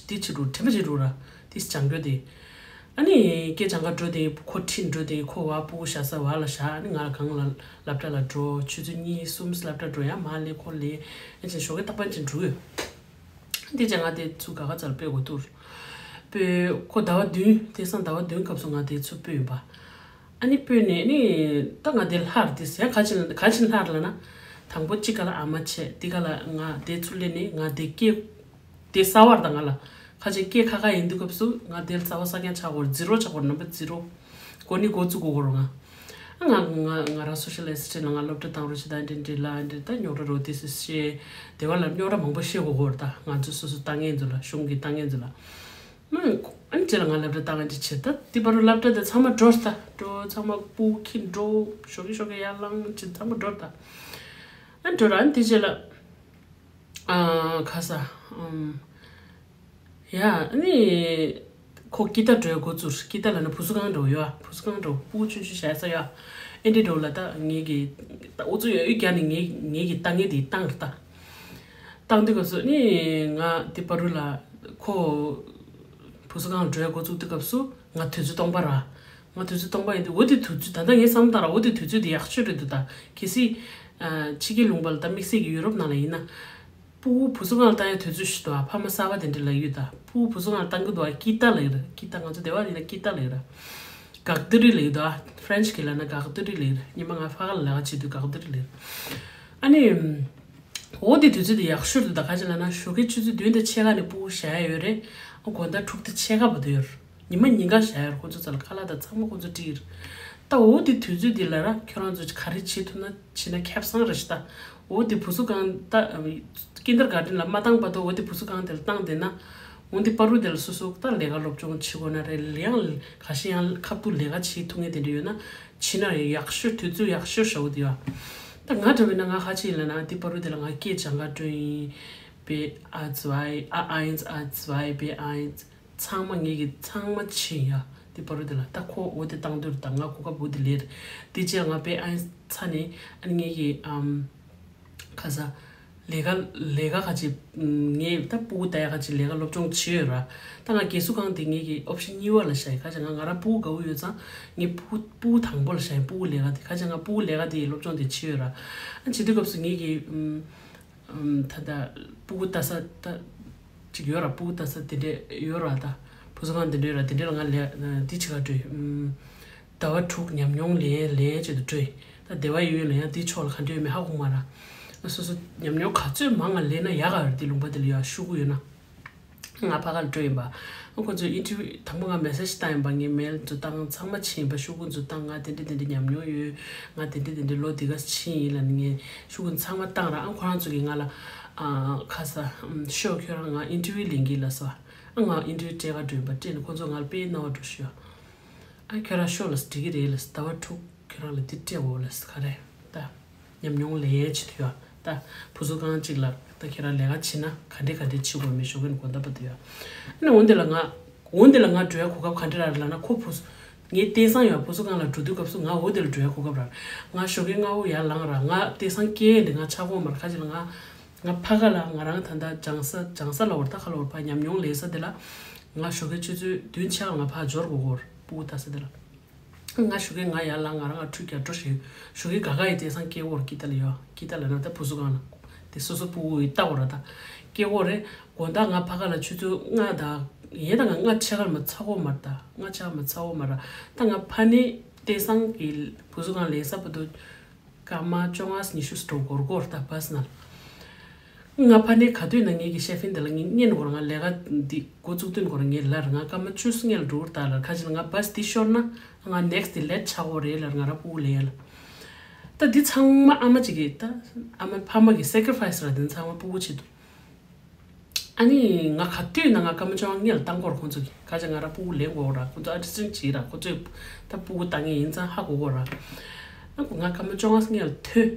འདི་བྱེད་འགྲོ་དྲན་པ་བྱེད་འགྲོ་ར་དེ་སྦྱང་རྒྱུ་དེ། ཨ་ནི་སྐད་སྦྱང་ག་འགྲོ་དེ་ཁོ་ཁྲིད་འགྲོ་དེ་ཁོ་བ་སྤུ་གུ་བཞག་ས་བ་ལ་བཞག་ཨ་ནི་ང་ལ་གང་ལ་སློབ་གྲྭ་ལ་འགྲོ་ཆུ་ཚོད་གཉིས་གསུམ་སློབ་གྲྭ་འགྲོ་ཡ་མ་ལས་ཁོ་ལས་ཨ་ཅེ་ཞོགས་ཀས་རྟག་པར་ཅིག་འགྲོ་ཡོད། དེ་རྗེས་ང་དེ་ཚུར་ག་ག་ཚར་སྤོས་དགོས་ཐུག་སྤོས་ཁོ་ཟླ་བ་བདུན་དེང་སང་ཟླ་བ་བདུན་སྐབས་སུ་ང་དེ་ཚུར་སྤོས་ཡིན་པ། ཨ་ནི་སྤོས་ནས་ནི་ད་ང་དེ་ལྷག་རེད་དེ་ཟེར་ག་ཅི་ག་ཅི་ལྷག་རེད་ལབ་ན། དང་པོ་གཅིག་ག་ལ་ཨ་མ་བྱས་འདི་ག་ལ་ང་དེ་ཚུར་སླེབས་ནས་ང་དེ་སྐད་དེ་གསར་བ་རེད་ད་ང་ལ་ཁ་ཅིག་སྐད་ཁ་ཁ་ཡིན་དུས་སྐབས་སུ་ང་དེ་ལ་རྩ་བ་ས་ཀྱང་ཆགས་དགོས་རེད། ཛི་རོ་ཆགས་དགོས་རེད། ནམ་པ་ཛི་རོ། འགོ་ནི་འགོ་བཙུགས་དགོས་རེད་ང་། ང་ང་ང་རང་སོ་ཤལ་ཨེ་སི་སི་ཊེན་ལ་ང་སློབ་གྲྭ་བཏང་རོགས་བྱེད་ད་འདི་འདི་ལ་འདི་ད་རྙོག་དྲ་རོ་དེ་སུ་ཤེས། དེ་བ་ལ་རྙོག་དྲ་མང་པོ་ཤེས་དགོས་གོ་རེད་ད། ང་ཚོ་སོ་སོ་ལྟ་མཁན་ཚོ་ལ་གཞུང་གི་ལྟ་མཁན་ཚོ་ལ། མ་ཨ་ནི་རྗེས་ལ་ང་སློབ་གྲྭ་བཏང་ངན་ཅི་བྱེད་ད་དེ་བར་དུ་སློབ་གྲྭ་དེ་ཚང་མ་འགྲོ་ད་འགྲོ་ཚང་མ་སྤུ་གུ་ཁྱེར་འགྲོ་ཞོགས་ཀས་ཞོགས་ཀས་ཡར་ལངས་ཅི་ཚང་མ་འགྲོ་ད། ཨ་ནི་འགྲོ་ར་ཨ་ནི་དེ་རྗེས་ལ། ཨ་ཁ་ས། ཨམ། ཡ་ཨ་ནི། ཁོ་ཀི་ཏ་འགྲོའི་འགོ་བཙུགས། ཀི་ཏ་ལབ་ན་བུ་གསོ་ཁང་འགྲོ་ཡོད། བུ་གསོ་ཁང་འགྲོ་སྤུ་གུ་ཆུང་ཆུང་བཞག་ས་ཡོད། ཨེ་འདྲ་འགྲོ་ལ་ད་ངེད་ཀྱི་ད་ཨུ་ཚུགས་ཡོད་ཡོད་རྒྱ་ནས་ངེད་ངེད་ཀྱི་ལྟ་ངན་དེ་བཏང་རེད་ད། བཏང་དུས་སྐབས་སུ་ནི་ང་དེ་བར་དུ་ལ་ཁོ་བུ་གསོ་ཁང་འགྲོའི་འགོ་བཙུགས་དུས་སྐབས་སུ་ང་དུས་ཚོད་སྟོང་པ་ར། ང་དུས་ཚོད་སྟོང་པ་ཡིན་དུས་འོ་དེ་དུས་ཚོད་ད་ལྟ་ངས་བསམ་བཏང་ར་འོ་དེ་དུས་ཚོད་དེ་ཡག་ཤོས་རེད་འདུག་ད་གལ་སྲིད་ཕྱི་རྒྱལ་ལུང་པ་ལ་ད་དམིགས་བསལ་གྱི་ཡུ་རོབ་ནང་ལ་ཡིན་ན། སྤུ་གུ་བུ་གསོ་ཁང་ལ་བཏང་ཡ་དུས་ཚོད་ཞིག་འདུག་ཨ་ཕ་མ་གསར་པ་དེ་འདྲ་ལབ་ཡོད་ད། སྤུ་གུ་བུ་གསོ་ཁང་ལ་བཏང་གི་འདུག་ཨ་ཀི་ཏ་ལབ་ཡོད་ར། ཀི་ཏ་ང་ཚོ་སྡེ་བ་འདི་ལ་ཀི་ཏ་ལབ་ཡོད་ར། གག་ཏི་རི་ལབ་ཡོད་ད། ཧྥ་རན་ཆི་གི་ལབ་ན་གག་ཏི་རི་ལབ་ཡོད་ར། ཉི་མ་ང་ཕ་ག་ལ་ལས་ཀ་བྱེད་དུས་གག་ཏི་རི་ལབ་ཡོད་ར། ཨ་ནི། འོ་དེ་དུས་ཚོད་དེ་ཡག་ཤོས་འདུག་ད་ག་ཅི་ལབ་ན་ཞོགས་ཀའི་ཆུ་ཚོད་བདུན་དང་ཕྱེད་ཀ་ནས་སྤུ་གུ་བཞག་ཡ་ཡོད་རེད། ཨ་དགོང་དག་དྲུག་དང་ཕྱེད་ཀ་བར་དུ་ཡོད་ར། ཉི་མ་ཉིན་གང་བཞག་ཡོད་ར། ཁོ་ཚོ་རྩ་ལ་ཁ་ལག་དང་ཚང་མ་ཁོ་ཚོ་སྤྲད་ཀྱི་རེད། ད་འོ་དེ་དུས་ཚོད་དེ་ལ་ར་ཁྱོད་རང་ཚོ་ག་རེ་བྱེད་ཐུབ་ན་བྱེད་ན་ཁེ་བཟང་རེད་ཤག་ད་འོ་དེ་བུ་གསོ་ཁང་ད་ཀིན་ཌར་གྷར་ཌེན་ལ་མ་བཏང་བར་དུ་འོ་དེ་བུ་གསོ་ཁང་དེ་ལ་བཏང་བསྡད་ན། འོ་དེ་བར་དུ་དེ་ལ་སོ་སོ་ད་ལས་ཀ་སློབ་སྦྱོང་བྱེད་དགོས་ན་རེད། ཡང་ཁ་ཤས་ཡང་ཁ་ཐུག་ལས་ཀ་བྱེད་ཐུབ་མཁན་དེ་འདྲ་ཡོད་ན་བྱེད་ན་ཡག་ཤོས་དུས་ཚོད་ཡག་ཤོས་ཞེ་པོ་དེ་ཡོད། ད་ང་འདྲ་བོ་ཡིན་ན་ང་ཁ་ཆེ་ཡིན་ལབ་ན་དེ་བར་དུ་དེ་ལ་ང་སྐད་སྦྱང་ག་འགྲོ་ཡིན། ཝེ་ཨ་ཛི་ཝའི་ཨ་ཨེན་ཛི་ཨ་ཛི་ཝའི་ཝེ་ཨ་ཨེན་ཛི། ཚང་མ་ངེད་ཀྱི་ཚང་མ་ཕྱིན་ཡ། དེ་བར་དུ་དེ་ལ་ད་ཁོ་འོ་དེ་བཏང་དུས་ད་ང་གོ་སྐབས་འོ་དེ་ལས་རེད། དེ་རྗེས་ང་པེ་ཨན་ཚ་ནས་ཨ་ནི་ངེད་ཀྱི་ཨམ། ཁ་ས། ལས་ཀ་ལས་ཀ་ཁ་ཅིག་ངས་ད་སྤུ་གུ་ལྟ་ཡ་ཁ་ཅིག་ལས་ཀ་སློབ་སྦྱོང་བྱས་ཡོད་ར། ད་ང་རྒས་གསོ་ཁང་དེ་ངེད་ཀྱི་ཨོབ་ཤན་གཉིས་པ་ལ་བཞག་ཡིན། ཁ་ཅིག་ང་ང་རང་སྤུ་གུ་དགའ་བོ་ཡོད་ཙང་ངས་སྤུ་གུ་སྤུ་གུ་དང་པོ་ལ་བཞག་ཡིན། སྤུ་གུ་ལས་ཀ་དེ་ཁ་ཅིག་ང་སྤུ་གུ་ལས་ཀ་དེ་སློབ་སྦྱོང་དེ་བྱས་ཡོད་ར། ཨ་བྱེད་དུས་སྐབས་སུ་ངེད་ཀྱི་ཨམ། ད་ལྟ་སྤུ་གུ་ལྟ་ས་ད་ཅིག་ཡོད་ར། སྤུ་གུ་ལྟ་ས་དེ་འདྲས་ཡོད་ར། ད་བུ་གསོ་ཁང་དེ་འདྲས་ཡོད་ར། དེ་འདྲས་ལ་ང་ལས་འདི་བྱེད་ག་འགྲོ་ཡིན། ཟླ་བ་དྲུག་ཉམས་མྱོང་ལེན་ལེན་བྱེད་དུ་འགྲོ་ཡིན། ད་སྡེ་བ་ཡོད་ཡོད་ལ་ཡང་དེའི་ཕྱོགས་ལ་ག་འདྲས་ཡོད་མེད་ཧ་གོ་མ་ར། སོ་སོ་ཉམས་མྱོང་ག་ཚོད་མང་ང་ལེན་ན་ཡག་ག་ར། དེ་ལུང་པ་དེ་ལ་ཡ་ཤོག་གུ་ཡོད་ན། ང་ཕ་ག་ལ་འགྲོ་ཡིན་པ། ཁོ་ཚོས་ཨིན་ཊར་བིའུ་དང་པོ་ང་མེ་སེ་ཇི་བཏང་ཡིན་པ། ངས་མེལ་ཚོ་བཏང་ཚང་མ་ཕྱིན་ཡིན་པ། ཤོག་གུ་ཚོ་བཏང་ང་དེ་འདྲ་དེ་འདྲ་ཉམས་མྱོང་ཡོད། ང་དེ་འདྲ་དེ་འདྲ་ལོ་འདི་ག་ཕྱིན་ཡིན་ལབ་ནས་ངས་ཤོག་གུ་ཚང་མ་བཏང་ར། ཨ་ཁོ་རང་ཚོ་གིས་ང་ལ་ཨ་ཁ་ས་ཨམ་ཤོག་ཁྱོད་རང་ང་ཨིན་ཊར་བིའུ་ལེན་གི་ལབ་སོང་། ཨ་ང་ཨིན་ཊར་བིའུ་སྤྲད་ག་འགྲོ་ཡིན་པ། སྤྲད་ནས་ཁོ་ཚོ་ང་ལ་དཔེ་སྣང་བ་འགྲོ་ཤོག་ཨ་ཁྱོད་རང་ཤོག་ལ་འགྲིག་གི་རེད་ལ། ཟླ་བ་དྲུག་ཁྱོད་རང་ལ་འདི་སྤྲད་འོ་ལ་ག་རེ། ད་ཉམས་མྱོང་ལེན་ཡས་བྱེད་དུ་ཡོད། ད་བུ་གསོ་ཁང་གཅིག་ལ་ད་ཁྱེད་རང་ལས་ཀ་བྱེད་ན་ག་འདྲས་ག་འདྲས་བྱེད་དགོས་མེད་ཞོགས་ཀས་ནས་དགོང་དག་བར་དུ་ཡོད། ཨ་ནི་འོན་ཏེ་ལ་ང་འོན་ཏེ་ལ་ང་འགྲོ་ཡ་གོ་སྐབས་ག་འདྲས་རག་ལབ་ན། ཁོ་བུ་གསོ་ངའི་སྟེང་སང་ཡོད་བུ་གསོ་ཁང་ལ་འགྲོ་དུས་སྐབས་སུ་ང་འོ་དེ་ལ་འགྲོ་ཡ་གོ་སྐབས་རག་ང་ཞོགས་ཀས་སྔ་བོ་ཡར་ལངས་ར། ང་སྟེང་སང་སྐད་ཡས་ལས་ང་ཆག་གོ་མ་ར། ཁ་ཅིག་ལ་ང་ང་ཕ་ག་ལ་ང་རང་ད་ལྟ་སྦྱང་ས་སྦྱང་ས་ལ་བར་ད་ཁ་ལ་བར་ཕ་ཉམས་མྱོང་ལེན་ས་དེ་ལ་ང་ཞོགས་ཀས་ཆུ་ཚོད་བདུན་ཕྱེད་ལ་ང་ཕར་འབྱོར་དགོས་གོ་ར། སྤུ་གུ་ལྟ་ས་དེ་ལ། ང་ཞོགས་ཀས་ང་ཡར་ལངས་ང་རང་ཨ་ཁྲུས་རྒྱག་འགྲོ་ཞིག་ཞོགས་ཀས་ག་ག་ཡི་དེང་སང་སྐད་འོར་ཀི་ཏ་ལ་ཡོད། ཀི་ཏ་ལ་ན་ད་བུ་གསོ་ཁང་ལ་དེ་སོ་སོ་སྤུ་གུ་ཡི་ལྟ་འོར་ར། ད་སྐད་འོར་རེད། དགོང་དག་ང་ཕ་ག་ལ་ཆུ་ཚོད་ལྔ་དང་ཡས་ད་ང་ལྔ་ཕྱེད་ཀ་ལ་མ་ཚ་གོ་མ་ར། ད་ལྔ་ཕྱེད་ཀ་མ་ཚ་གོ་མ་ར། ད་ང་ཕ་ནི་དེང་སང་གི་བུ་གསོ་ཁང་ལེན་ས་བར་དུ། སྐར་མ་བཅོ་ལྔ་ཉི་ཤུ་འགྲོ་འགོར་འགོར་ད་བཱས་ནང་། ང་ཕ་ནས་ག་དུས་ན་ངེད་ཀྱི་ཤེ་ཧྥིན་དེ་ལ་ངས་བརྙན་འགོར་ང་ལས་ཀ་འདི་འགོ་བཙུགས་དུས་འགོར་ངས་ལར་ང་སྐར་མ་བཅུ་གསུམ་ལ་འགྲོ་གི་རེད་ད་ལར། ཁ་ཅིག་ལ་ང་བཱས་འདི་ཤོར་ན་ང་ནེག་སི་ཊི་དེ་ལེ་ཊི་ཆགས་འགོ་རེད་ལར། ང་རང་སྤུ་གུ་ལེན་ཡ་ལ། ད་འདི་ཚང་མ་ཨ་མ་ཅིག་གིས་ད་ཨ་མ་ཕ་མ་གི་སེ་ཀི་རི་ཕའི་སི་ར། འདི་ཚང་མ་སྤུ་གུ་ཆེད་དུ། ཨ་ནི་ང་ག་དུས་ན་ང་སྐར་མ་བཅོ་ལྔ་ལ་བཏང་གོ་ར་ཁོང་ཚོ་གིས། ཁ་ཅིག་ང་རང་སྤུ་གུ་ལེན་དགོས་ར། ཁོང་ཚོ་ཨ་སི་སི་ཊེན་ཊི་བྱེད་ར། ཁོང་ཚོས་ད་སྤུ་གུ་ལྟ་མཁན་ཡིན་ཙང་ཧ་གོ་གོ་ར། ཨ་ཁོ་ང་སྐར་མ་བཅོ་ལྔ་ལ་ཐོན།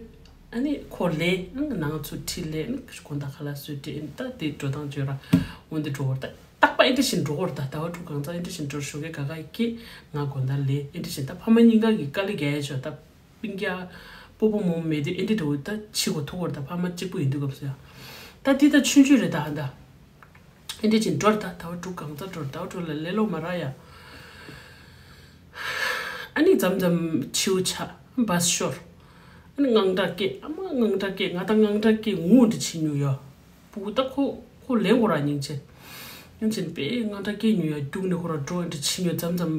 ཨ་ནི་ཁོ་ལེན། ཨ་ནང་ཚུར་ཁྲིད་ལེན། ཨ་ཁོ་ད་ཁ་ལག་བཟོས་སྤྲད། ཨ་ནི་ད་དེ་འགྲོ་སྟངས་བྱོས་ར། འོན་ཏེ་འགྲོ་བར་ད། རྟག་པ་ཨེ་འདྲ་བཞིན་འགྲོ་གི་རེད་ད། ཟླ་བ་དྲུག་གང་ཙམ་ཨེ་འདྲ་བཞིན་འགྲོ། ཞོགས་ཀས་ག་ག་སྐྱེས། ང་དགོང་དག་ལས་ཨེ་འདྲ་བཞིན། ད་ཕ་མ་གཉིས་ཀ་གིས་དཀའ་ལས་རྒྱག་ཡ་ཆོག་ད། སྤུན་ཀྱག་སྤོ་བོ་མོ་མེད་དུས་ཨེ་འདྲ་འདྲ་བོ་ད་འཆི་གི་ཐུག་གི་རེད་ད། ཕ་མ་གཅིག་པུ་ཡིན་དུས་སྐབས་སུ་ཡ། ད་འདི་ད་ཆུང་ཆུང་རེད་ད། ཧ་ད་ཨེ་འདྲ་བཞིན་འགྲོ་རེད་ད། ཟླ་བ་དྲུག་གང་ཙམ་འགྲོ་རེད། ཟླ་བ་དྲུག་ལ་ལས་ལོ་མ་རག་ཡ། ཨ་ནི་མཚམས་མཚམས་འཆིའུ་ཆགས། བཱས་ཤོར། ཨ་ནི་དངངས་སྐྲག་སྐྱེ། ཨ་མ་དངངས་སྐྲག་སྐྱེ། ང་ད་དངངས་སྐྲག་སྐྱེ་ངུ་འདྲ་བྱེད་མྱོང་ཡ། སྤུ་གུ་ད་ཁོ་ཁོ་ལེན་དགོས་ར་སྙིང་རྗེ། སྙིང་རྗེ་དཔེ་དངངས་སྐྲག་སྐྱེ་མྱོང་ཡ། རྒྱུགས་ནས་ཁོ་ར་འགྲོ་འདྲ་བྱེད་མྱོང་། མཚམས་མཚམས་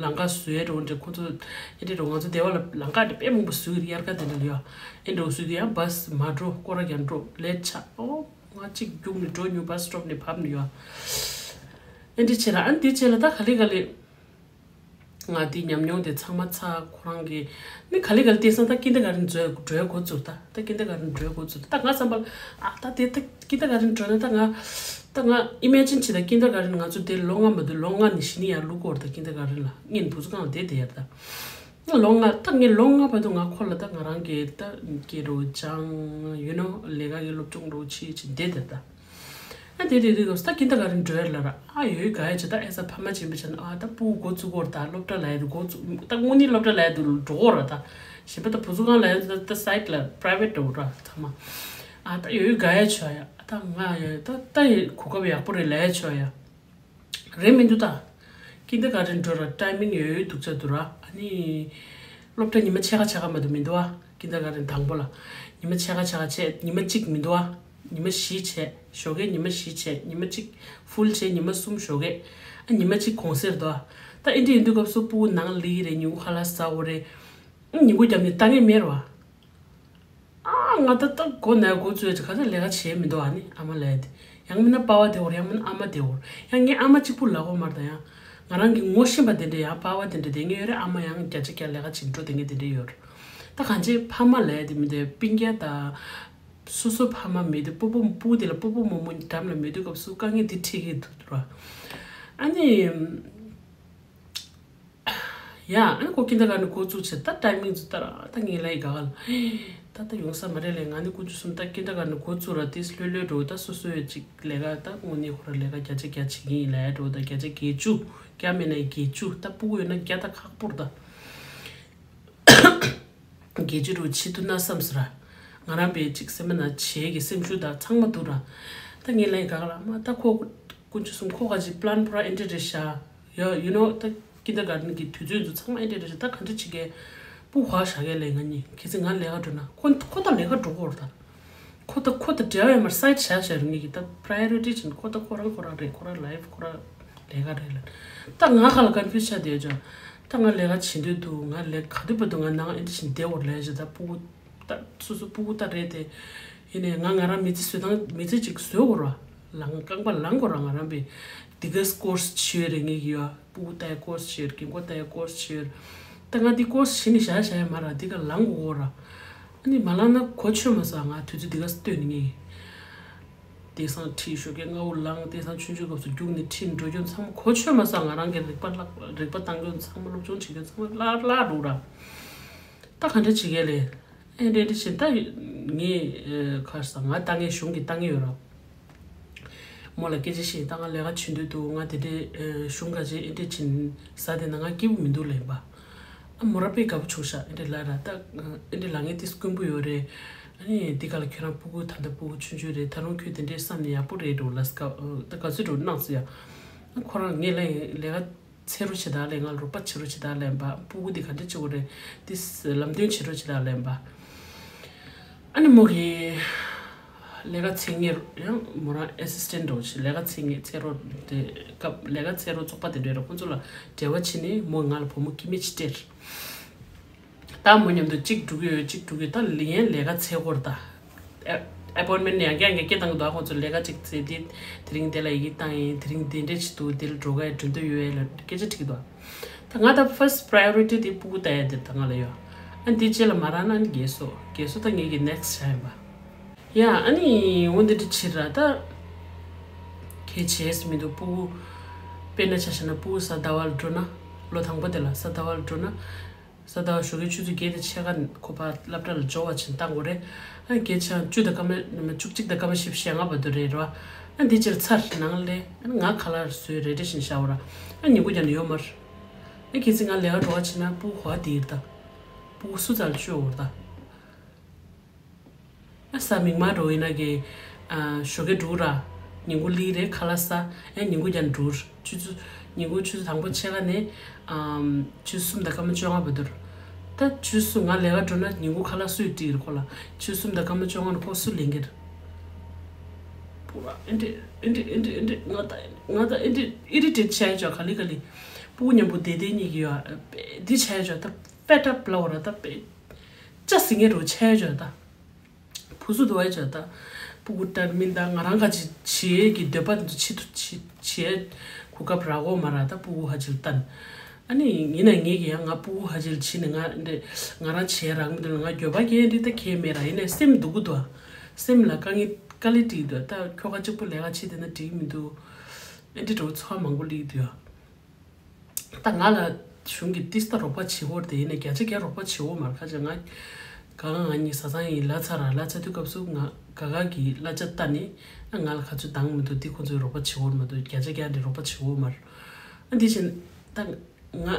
ལམ་ཁ་བཟོས་འགྲོ་འདྲ། ཁོ་ཚོ་ཨེ་འདྲ་འགྲོ། ང་ཚོ་སྡེ་བ་ལ་ལམ་ཁ་འདྲ་དཔེ་མང་པོ་བཟོས་ཀྱི་རེད། དབྱར་ཁ་དེ་འདྲ་ལ་ཡ། ཨེ་འདྲ་བཟོས་དུས་ཡང་བཱས་མ་འགྲོ། སྐོར་ར་རྒྱག་འགྲོ། ལེཊ་ཆགས། ཨོ་ང་གཅིག་རྒྱུགས་ནས་འགྲོ་མྱོང་། བཱས་སི་ཊོབ་ནས་བབས་ནས་ཡ། ཨེ་འདྲ་བྱས་ལ། ཨ་ནི་དེ་རྗེས་ལ་ད་ག་ལེ་ག་ལེ། ང་དེ་ཉམས་མྱོང་དེ་ཚང་མ་ཚར། ཁོ་རང་གིས་ནི་ག་ལེ་ག་ལེ་བལྟས་སོང་། ད་ཀིན་ཌར་གྷར་ཌན་འགྲོ་འགྲོ་འགོ་བཙུགས་ད། ད་ཀིན་ཌར་གྷར་ཌན་འགྲོ་འགོ་བཙུགས་ད། ད་ང་བསམ་པ་ལ་ཨ་ད་དེ་ད་ཀིན་ཌར་གྷར་ཌན་འགྲོ་ན་ད་ང་ད་ང་ཨི་མེ་ཇིན་བྱེད་ད། ཀིན་ཌར་གྷར་ཌན་ང་ཚོ་དེ་ལོ་ལྔ་མ་གཏོགས། ལོ་ལྔ་ནས་གཞི་ནས་ཡར་བླུག་གི་ཡོད་རེད་ད། ཀིན་ཌར་གྷར་ཌན་ལ་ངས་བུ་ཚོ་སྒང་ལ་བསྡད་བསྡད་ཡ་རེད་ད། ལོ་ལྔ་ད་ངས་ལོ་ལྔ་བར་དུ་ང་ཁོ་ལ་ད་ང་རང་གི་ད་སྐྱེ་རོ་སྦྱང་། ཡུ་ནོ་ལས་ཀ་གི་སློབ་སྦྱོང་རོགས་བྱེད་བྱེད་བསྡད་བསྡད་ད། ཨ་དེ་དེ་དུས་སྐབས་སུ་ད་ཀིན་ཌར་གྷར་ཌན་འགྲོ་ཡ་ལ་ར་ཨ་ཡོད་དགའ་ཡ་བྱེད། ད་ཨེ་ས་ཕ་མ་ཆེན་པོ་བྱས་ན་ཨ་ད་སྤུ་གུ་འགོ་བཙུགས་གོ་ར། ད་སློབ་གྲྭ་ལ་ཡ་དུ་འགོ་བཙུགས། ད་དངོས་གནས་སློབ་གྲྭ་ལ་ཡ་དུ་འགྲོ་གོ་ར། ད་གཞན་པ་ད་བུ་ཚོ་སྒང་ལ་ཡ་ད་ད་སའིཌ་ལ་པ་རའི་ཝེཊ་འགྲོ་གོ་ར་ཚང་མ། ཨ་ད་ཡོད་དགའ་ཡ་བྱེད་ཡ། ཨ་ད་ང་ཡ་ད་ད་ཡ་གོ་སྐབས་ཡག་པོ་རེད་ལབ་ཡ་བྱེད་ཡ། རེད་མི་འདུག་ད། ཀིན་ཌར་གྷར་ཌན་འགྲོ་ར་ཊའི་མིང་ཡོད་ཡོད་འདུག་ཅག་འདུག་ར། ཨ་ནི་སློབ་གྲྭ་ཉི་མ་ཕྱེད་ཀ་ཕྱེད་ཀ་མ་གཏོགས་མི་འདུག་ཨ། ཀིན་ཌར་གྷར་ཌན་དང་པོ་ལ་ཉི་མ་ཕྱེད་ཀ་ཕྱེད་ཀ་བྱས། ཉི་མ་གཅིག་མི་འདུག་ཨ། ཉི་མ་བཞི་བྱས། ཞོགས་ཀས་ཉི་མ་བཞི་བྱས། ཉི་མ་གཅིག་ཕུལ་བྱས། ཉི་མ་གསུམ་ཞོགས་ཀས། ཨ་ཉི་མ་གཅིག་གུང་སེང་འདུག་ཨ། ད་ཨེ་འདྲ་ཡིན་དུས་སྐབས་སུ་སྤུ་གུ་ནང་ལི་རེད། མྱུ་གུ་ཁ་ལག་ཟ་འོ་རེད། ཨ་ཉིན་གུང་རྒྱབ་ནས་ལྟ་མཁན་མེད་ར་བ། ཨ་ང་ད་ལྟ་མགོ་ན་མགོ་ཚོས་ག་ཚོད་ལས་ཀ་བྱས་མི་འདུག་ཨ་ནི་ཨ་མ་ལས་དེ། ཡང་མིན་ན་པ་ཕ་དེ་འོར། ཡང་མིན་ན་ཨ་མ་དེ་འོར། ཡང་ངའི་ཨ་མ་གཅིག་པུ་ལ་གོ་མར་ད། ཡང་ང་རང་གི་ངོ་ཤེས་པ་དེ་འདྲ་ཡང་པ་ཕ་དེ་འདྲ་དེ་ངའི་ཡོད་རེད། ཨ་མ་ཡང་བརྒྱ་ཆ་བརྒྱ་ལས་ཀ་བྱེད་འགྲོ་དེ་ངའི་དེ་འདྲ་ཡོད་རེད། ད་གང་ཅི་ཕ་མ་ལས་དེ་མི་དེ་སྤུན་ཀྱག་ད། སོ་སོ་ཕ་མ་མེད་དུས་སྤོ་བོ་སྤུ་དེ་ལ་སྤོ་བོ་མོ་མོ་འགྲམ་ལ་མེད་དུས་སྐབས་སུ་དཀའ་ངལ་དེ་འཕྲད་ཀྱི་འདུག་ར། ཨ་ནི། ཡ། ཨ་ནི་ཁོ་ཀིན་ཌར་གྷར་ཌན་འགོ་བཙུགས་བྱས་ད་ཊའི་མིང་ཚོ་ལྟར་ད་ངས་ལབ་ཡི་ག་ག་ལ། ད་ལྟ་ཡོང་ས་མ་རེད་ལབ། ང་ནི་དཀོན་མཆོག་གསུམ་ད་ཀིན་ཌར་གྷར་ཌན་འགོ་བཙུགས་ར་དེ་ལྷོད་ལྷོད་འགྲོ། ད་སོ་སོ་ཡ་ཅིག་ལས་ཀ་ད་དངོས་གནས་ཁོ་ར་ལས་ཀ་བརྒྱ་ཆ་བརྒྱ་བྱེད་ཀྱི་ཡིན་ལབ་འགྲོ། ད་བརྒྱ་ཆ་བརྒྱད་ཅུ། བརྒྱ་མེད་ན་བརྒྱད་ཅུ། ད་སྤུ་གུ་ཡོད་ན་བརྒྱ་ད་ཁག་པོ་རེད་ད། བརྒྱད་ཅུ་རུ་བྱེད་ཐུབ་ན་བསམ་ཟེར། ང་རང་པའི་ཅིག་སེམས་ན་བྱེད་ཀྱི་སེམས་ཤུགས་དང་ཚང་མ་འདུག་ར། ད་ངས་ལབ་ཡི་ག་ག་ལ་མ་ད་ཁོ་དཀོན་མཆོག་གསུམ་ཁོ་ག་ཅིག་པི་ལན་པུ་ར་ཨེ་འདྲ་རེད་ཤག་ཡ། ཡུ་ནོ་ད་ཀིན་ཌར་གྷར་ཌན་གྱི་དུས་ཚོད་ཚོ་ཚང་མ་ཨེ་འདྲ་རེད་ཤག་ད་ག་འདྲ་བྱེད་ཀྱི་སྤུ་གུ་ཧ་ཤ་གས་ལས་ང་གཉིས་གལ་སྲིད་ང་ལས་ཀ་འགྲོ་ན་ཁོ་ཁོ་ད་ལས་ཀ་འགྲོ་གོ་ར་ད། ཁོ་ད་ཁོ་ད་འབྲེལ་བ་ཡོད་མར་སའིཌ་བྱ་བྱ་རུ་ངེས་ཀྱི་ད་པ་རའི་ཨོ་རི་ཊི་བྱེད་ཁོ་ད་ཁོ་རང་ཁོ་རང་རེད། ཁོ་རང་ལའིཕ་ཁོ་རང་ལས་ཀ་རེད་ལ། ད་ང་ཁ་ལ་ཀོན་ཕིའུ་ཛི་ཆགས་བསྡད་ཅོ། ད་ང་ལས་ཀ་བྱེད་འདོད་འདུག་ང་ལས་ག་དུས་བར་དུ་ང་ནང་ཨེ་འདྲ་བྱེད་བསྡད་འོར་ལས་ཅོ། ད་སྤུ་གུ་ད་སོ་སོ་སྤུ་གུ་ད་རེད་དེ། ཡིན་ནས་ང་ང་རང་མི་ཚེ་བཟོད་སྟངས་མི་ཚེ་ཅིག་བཟོད་དགོས་ར། ལང་རྐང་པ་ལང་དགོས་ར། ང་རང་པའི་འདི་ག་ཀོར་སི་བྱེད་ཡོད་རེད་ངེས་ཀྱི་ཡོད། སྤུ་གུ་ལྟ་ཡ་ཀོར་སི་བྱེད་ཡོད། རྒན་གོག་ལྟ་ཡ་ཀོར་སི་བྱེད་ཡོད། ད་ང་འདི་ཀོར་སི་བྱེད་ནས་བཞག་བཞག་ཡ་མ་ར། འདི་ག་ལང་དགོས་ར། ཨ་ནི་མ་ལང་ན་གོ་ཆོད་མ་སོང་། ང་དུས་ཚོད་འདི་ག་སྟོན་ནི་ངེས། དེང་སང་ཁྲིད་ཞོགས་ཀས་སྔ་བོ་ལངས། དེང་སང་ཆུང་ཆུང་སྐབས་སུ་རྒྱུགས་ནས་ཁྲིད་འགྲོ་རྒྱུ་ཚང་མ་གོ་ཆོད་མ་སོང་། ང་རང་གི་རིག་པ་བརླག་རིག་པ་བཏང་རྒྱུ་ཚང་མ་སློབ་སྦྱོང་བྱེད་རྒྱུ་ཚང་མ་བརླག་བརླག་འགྲོ་ར། ད་ག་འདྲ་བྱེད་ཀྱི་ལས། ཨེ་འདྲ་འདྲ་བྱེད་ད་ངས་ཁ་ས་ང་ད་ངས་གཞུང་གི་ད་ངས་ཡོད་ར། མོ་ལ་སྐད་ཆ་བཤད། ད་ང་ལས་ཀ་བྱེད་འདོད་འདུག་ང་དེ་འདྲའི་གཞུང་ག་ཅེ་ཨེ་འདྲ་བྱེད་ཟ་དེ་ན་ང་སྐྱིད་པོ་མི་འདུག་ལབ་པ། ཨ་མོ་ར་དཔེ་དགའ་པོ་བྱུང་ཤག་ཨེ་འདྲ་ལབ་ར། ད་ཨེ་འདྲ་ལབ་མཁན་དེ་དཀོན་པོ་ཡོད་རེད། ཨ་ནི་འདི་ག་ལ་ཁྱོད་རང་སྤུ་གུ་ད་ལྟ་སྤུ་གུ་ཆུང་ཆུང་རེད། ད་རུང་ཁྱོད་དེ་འདྲའི་བསམ་ནས་ཡག་པོ་རེད་འགྲོ་ལབ་ཀ་ད་ག་ཚོད་འགྲོ་གནང་ཟེར་ཡ། ཨ་ཁོ་རང་ངས་ལབ་ཡིན་ལས་ཀ་འཚོལ་རོགས་བྱེད་དང་ལབ། ང་ལ་རོགས་པ་བྱེད་རོགས་བྱེད་དང་ལབ་པ། སྤུ་གུ་འདི་ག་འདྲ་བྱེད་དགོས་རེད། འདི་ལམ་སྟོན་བྱེད་རོགས་བྱེད་དང་ལབ་པ། ཨ་ནི་མོ་གིས་ལས་ཀ་འཚོལ་མཁན་ཡང་མོ་རང་ཨེ་སི་སི་ཊེན་ཊི་འདྲ་བོ་ཞིག་ལས་ཀ་འཚོལ་མཁན་འཚོལ་རོགས་དེ་སྐབས་ལས་ཀ་འཚོལ་རོགས་ཚོགས་པ་དེ་འདྲ་ར་ཁོང་ཚོ་ལ་འབྲེལ་བ་བྱས་ནས་མོ་ང་ལ་བུ་མོ་སྐྱེ་དམན་ཅིག་སྤྲད། ད་མོ་མཉམ་དུ་གཅིག་འགྲོ་གི་ཡོད། གཅིག་འགྲོ་གི་ད་ལིའན་ལས་ཀ་འཚོལ་དགོས་རེད་ད། ཨེ་ཨེ་པོན་མེན་ཡང་བསྐྱར་ཡང་བསྐྱར་སྐྱེལ་བཏང་གི་འདུག་ཁོང་ཚོ་ལས་ཀ་གཅིག་བཙལ་དུས་དེ་རིང་དེ་ལ་ཡི་གེ་བཏང་ཡིན། དེ་རིང་དེ་འདྲས་ཅིག་འདུག་དེ་ལ་འགྲོ་ག་ཡི་འགྲོ་འདོད་ཡོད་ལ་སྐད་ཆ་དྲིས་ཀྱི་འདུག་ད་ང་ད་ཕར་སི་ཊི་པ་རའི་ཨོ་རི་ཊི་དེ་སྤུ་གུ་ལྟ་ཡ་དེ་ད་ང་ལ་ཡོད། ཨ་འདི་རྗེས་ལ་མ་རག་ན་ནི་རྒས་གསོ། རྒས་གསོ་ད་ངེད་ཀྱི་ནེག་སི་ཊི་ཆགས་ཡིན་པ། ཡ་ཨ་ནི་འོ་འདི་འདྲ་ཕྱིར་ར་ད་གལ་ཆེ་ས་མི་འདུག་སྤུ་གུ་དཔེར་ན་ཆ་བཞག་ན་སྤུ་གུ་གཟའ་ཟླ་བ་ལ་འགྲོ་ན། ལོ་དང་པོ་དེ་ལ་གཟའ་ཟླ་བ་ལ་འགྲོ་ན། གཟའ་ཟླ་བ་ཞོགས་ཀའི་ཆུ་ཚོད་བརྒྱད་དང་ཕྱེད་ཀ་ཁོ་པ་སློབ་གྲྭ་ལ་འབྱོར་བ་ཕྱིན་བཏང་དགོས་རེད། ཨ་བརྒྱད་ཆགས་བཅུ་དང་སྐར་མ་བཅུ་གཅིག་དང་སྐར་མ་བཞི་བཅུ་ཞེ་ལྔ་བར་དུ་རེད་ར། ཨ་འདི་ཕྱིར་ཚར་ནང་ལས་ཨ་ང་ཁ་ལག་བཟོས་རེ་རེ་བཞིན་བཞག་པ་ར། ཨ་ཉིན་གུང་ཀྱང་ཡོད་མ་རེད། ཨ་གལ་སྲིད་ང་ལས་ཀ་འགྲོ་བ་བྱེད་ན་སྤུ་གུ་ག་པར་ཡོད་རེད་ད། སྤུ་གུ་སུ་རྩ་ལ་བཅོལ་ཡོད་རེད་ད། ཨ་གཟའ་མིག་དམར་འགྲོ་ཡིན་ན་གི། ཨ་ཞོགས་ཀས་འགྲོ་ར། ཉིན་གུང་སླེབས་རེད་ཁ་ལག་ཟ། ཨ་ཉིན་གུང་ཀྱང་འགྲོ། ཆུ་ཚོད། ཉིན་གུང་ཆུ་ཚོད་དང་པོ་ཕྱེད་ཀ་ནས། ཨམ། ཆུ་ཚོད་གསུམ་དང་སྐར་མ་བཅོ་ལྔ་བར་དུ་རེད། ད་ཆུ་ཚོད་གསུམ་ང་ལས་ཀ་འགྲོ་ན་ཉིན་གུང་ཁ་ལག་སུས་སྒྲིག་རེད་ཁོ་ལ། ཆུ་ཚོད་གསུམ་དང་སྐར་མ་བཅོ་ལྔ་ནས་ཁོ་སུ་ལེན་གི་རེད། པུ་ར་ཨེ་འདྲས་ཨེ་འདྲས་ཨེ་འདྲས་ཨེ་འདྲས་ང་ད་ང་ད་ཨེ་འདྲས་ཨི་རི་ཊེཊ་བྱས་ཅོག་ག་ལེ་ག་ལེ། སྤུ་གུ་མཉམ་པོ་བསྡད་བསྡད་གཉིས་ཀྱི་ཡོད། དཔེ་འདི་བྱས་ཅོག་ད་ཕེཌ་ཨབ་ལབ་དགོས་ར་ད་དཔེ། ལྕགས་ཟིང་ངེ་རུ་ཆད་ཅོག་ད། བུ་སུ་དུ་བས་ཅོག་ད། སྤུ་གུ་ལྟར་མིན་ད་ང་རང་ག་ཅི་བྱེད་ཀྱི་འདོད་པ་འདི་ཚོ་ཆེད་དུ་བྱེད་བྱེད་གོ་སྐབས་རག་གོ་མ་ར་ད་སྤུ་གུ་ཧ་ཅིལ་བསྟན། ཨ་ནི་ཡིན་ན་ངེད་ཀྱི་ཡང་ང་སྤུ་གུ་ཧ་ཅིལ་བྱེད་ནས་ང་འདྲ་ང་རང་བྱེད་རག་མི་འདུག་ལ་ང་འགྱོད་པ་སྐྱེ་འདི་ད་ཁྱད་མེད་ར་ཡིན་ནས་སེམས་སྡུག་གི་འདུག་ཨ། སེམས་ལ་དཀའ་ངལ་དཀའ་ལས་འཕྲད་ཀྱི་འདུག་ད་ཁྱོ་ག་གཅིག་པུ་ལས་ཀ་བྱེད་བསྡད་ན་འགྲིག་གི་མི་འདུག་ཨེ་འདྲ་འདྲ་བོ་ཚོར་བ་མང་པོ་སླེབས་ཀྱི་འདུག་ཨ། ད་ང་ལ་གཞུང་གི་ཏིས་ད་རོགས་པ་བྱེད་དགོས་རེད་དེ་ཡིན་ན་བརྒྱ་ཆ་བརྒྱ་རོགས་པ་བྱེད་དགོས་མ་རེད་ཁ་ཅིག་ང་ག་ག་ང་གཉིས་བཟའ་ཚང་ཡིན་ལ་ཚ་ར་ལ་ཚ་དུས་སྐབས་སུ་ང་ག་ག་གི་གླ་ཆ་ལྟ་ནས་ཨ་ང་ལ་ག་ཚོད་འདང་མི་འདུག་འདི་ཁོང་ཚོས་རོགས་པ་བྱེད་དགོས་མ་འདུག་བརྒྱ་ཆ་བརྒྱ་འདི་རོགས་པ་བྱེད་དགོས་མ་རེད། ཨ་འདི་བཞིན་ད་ང་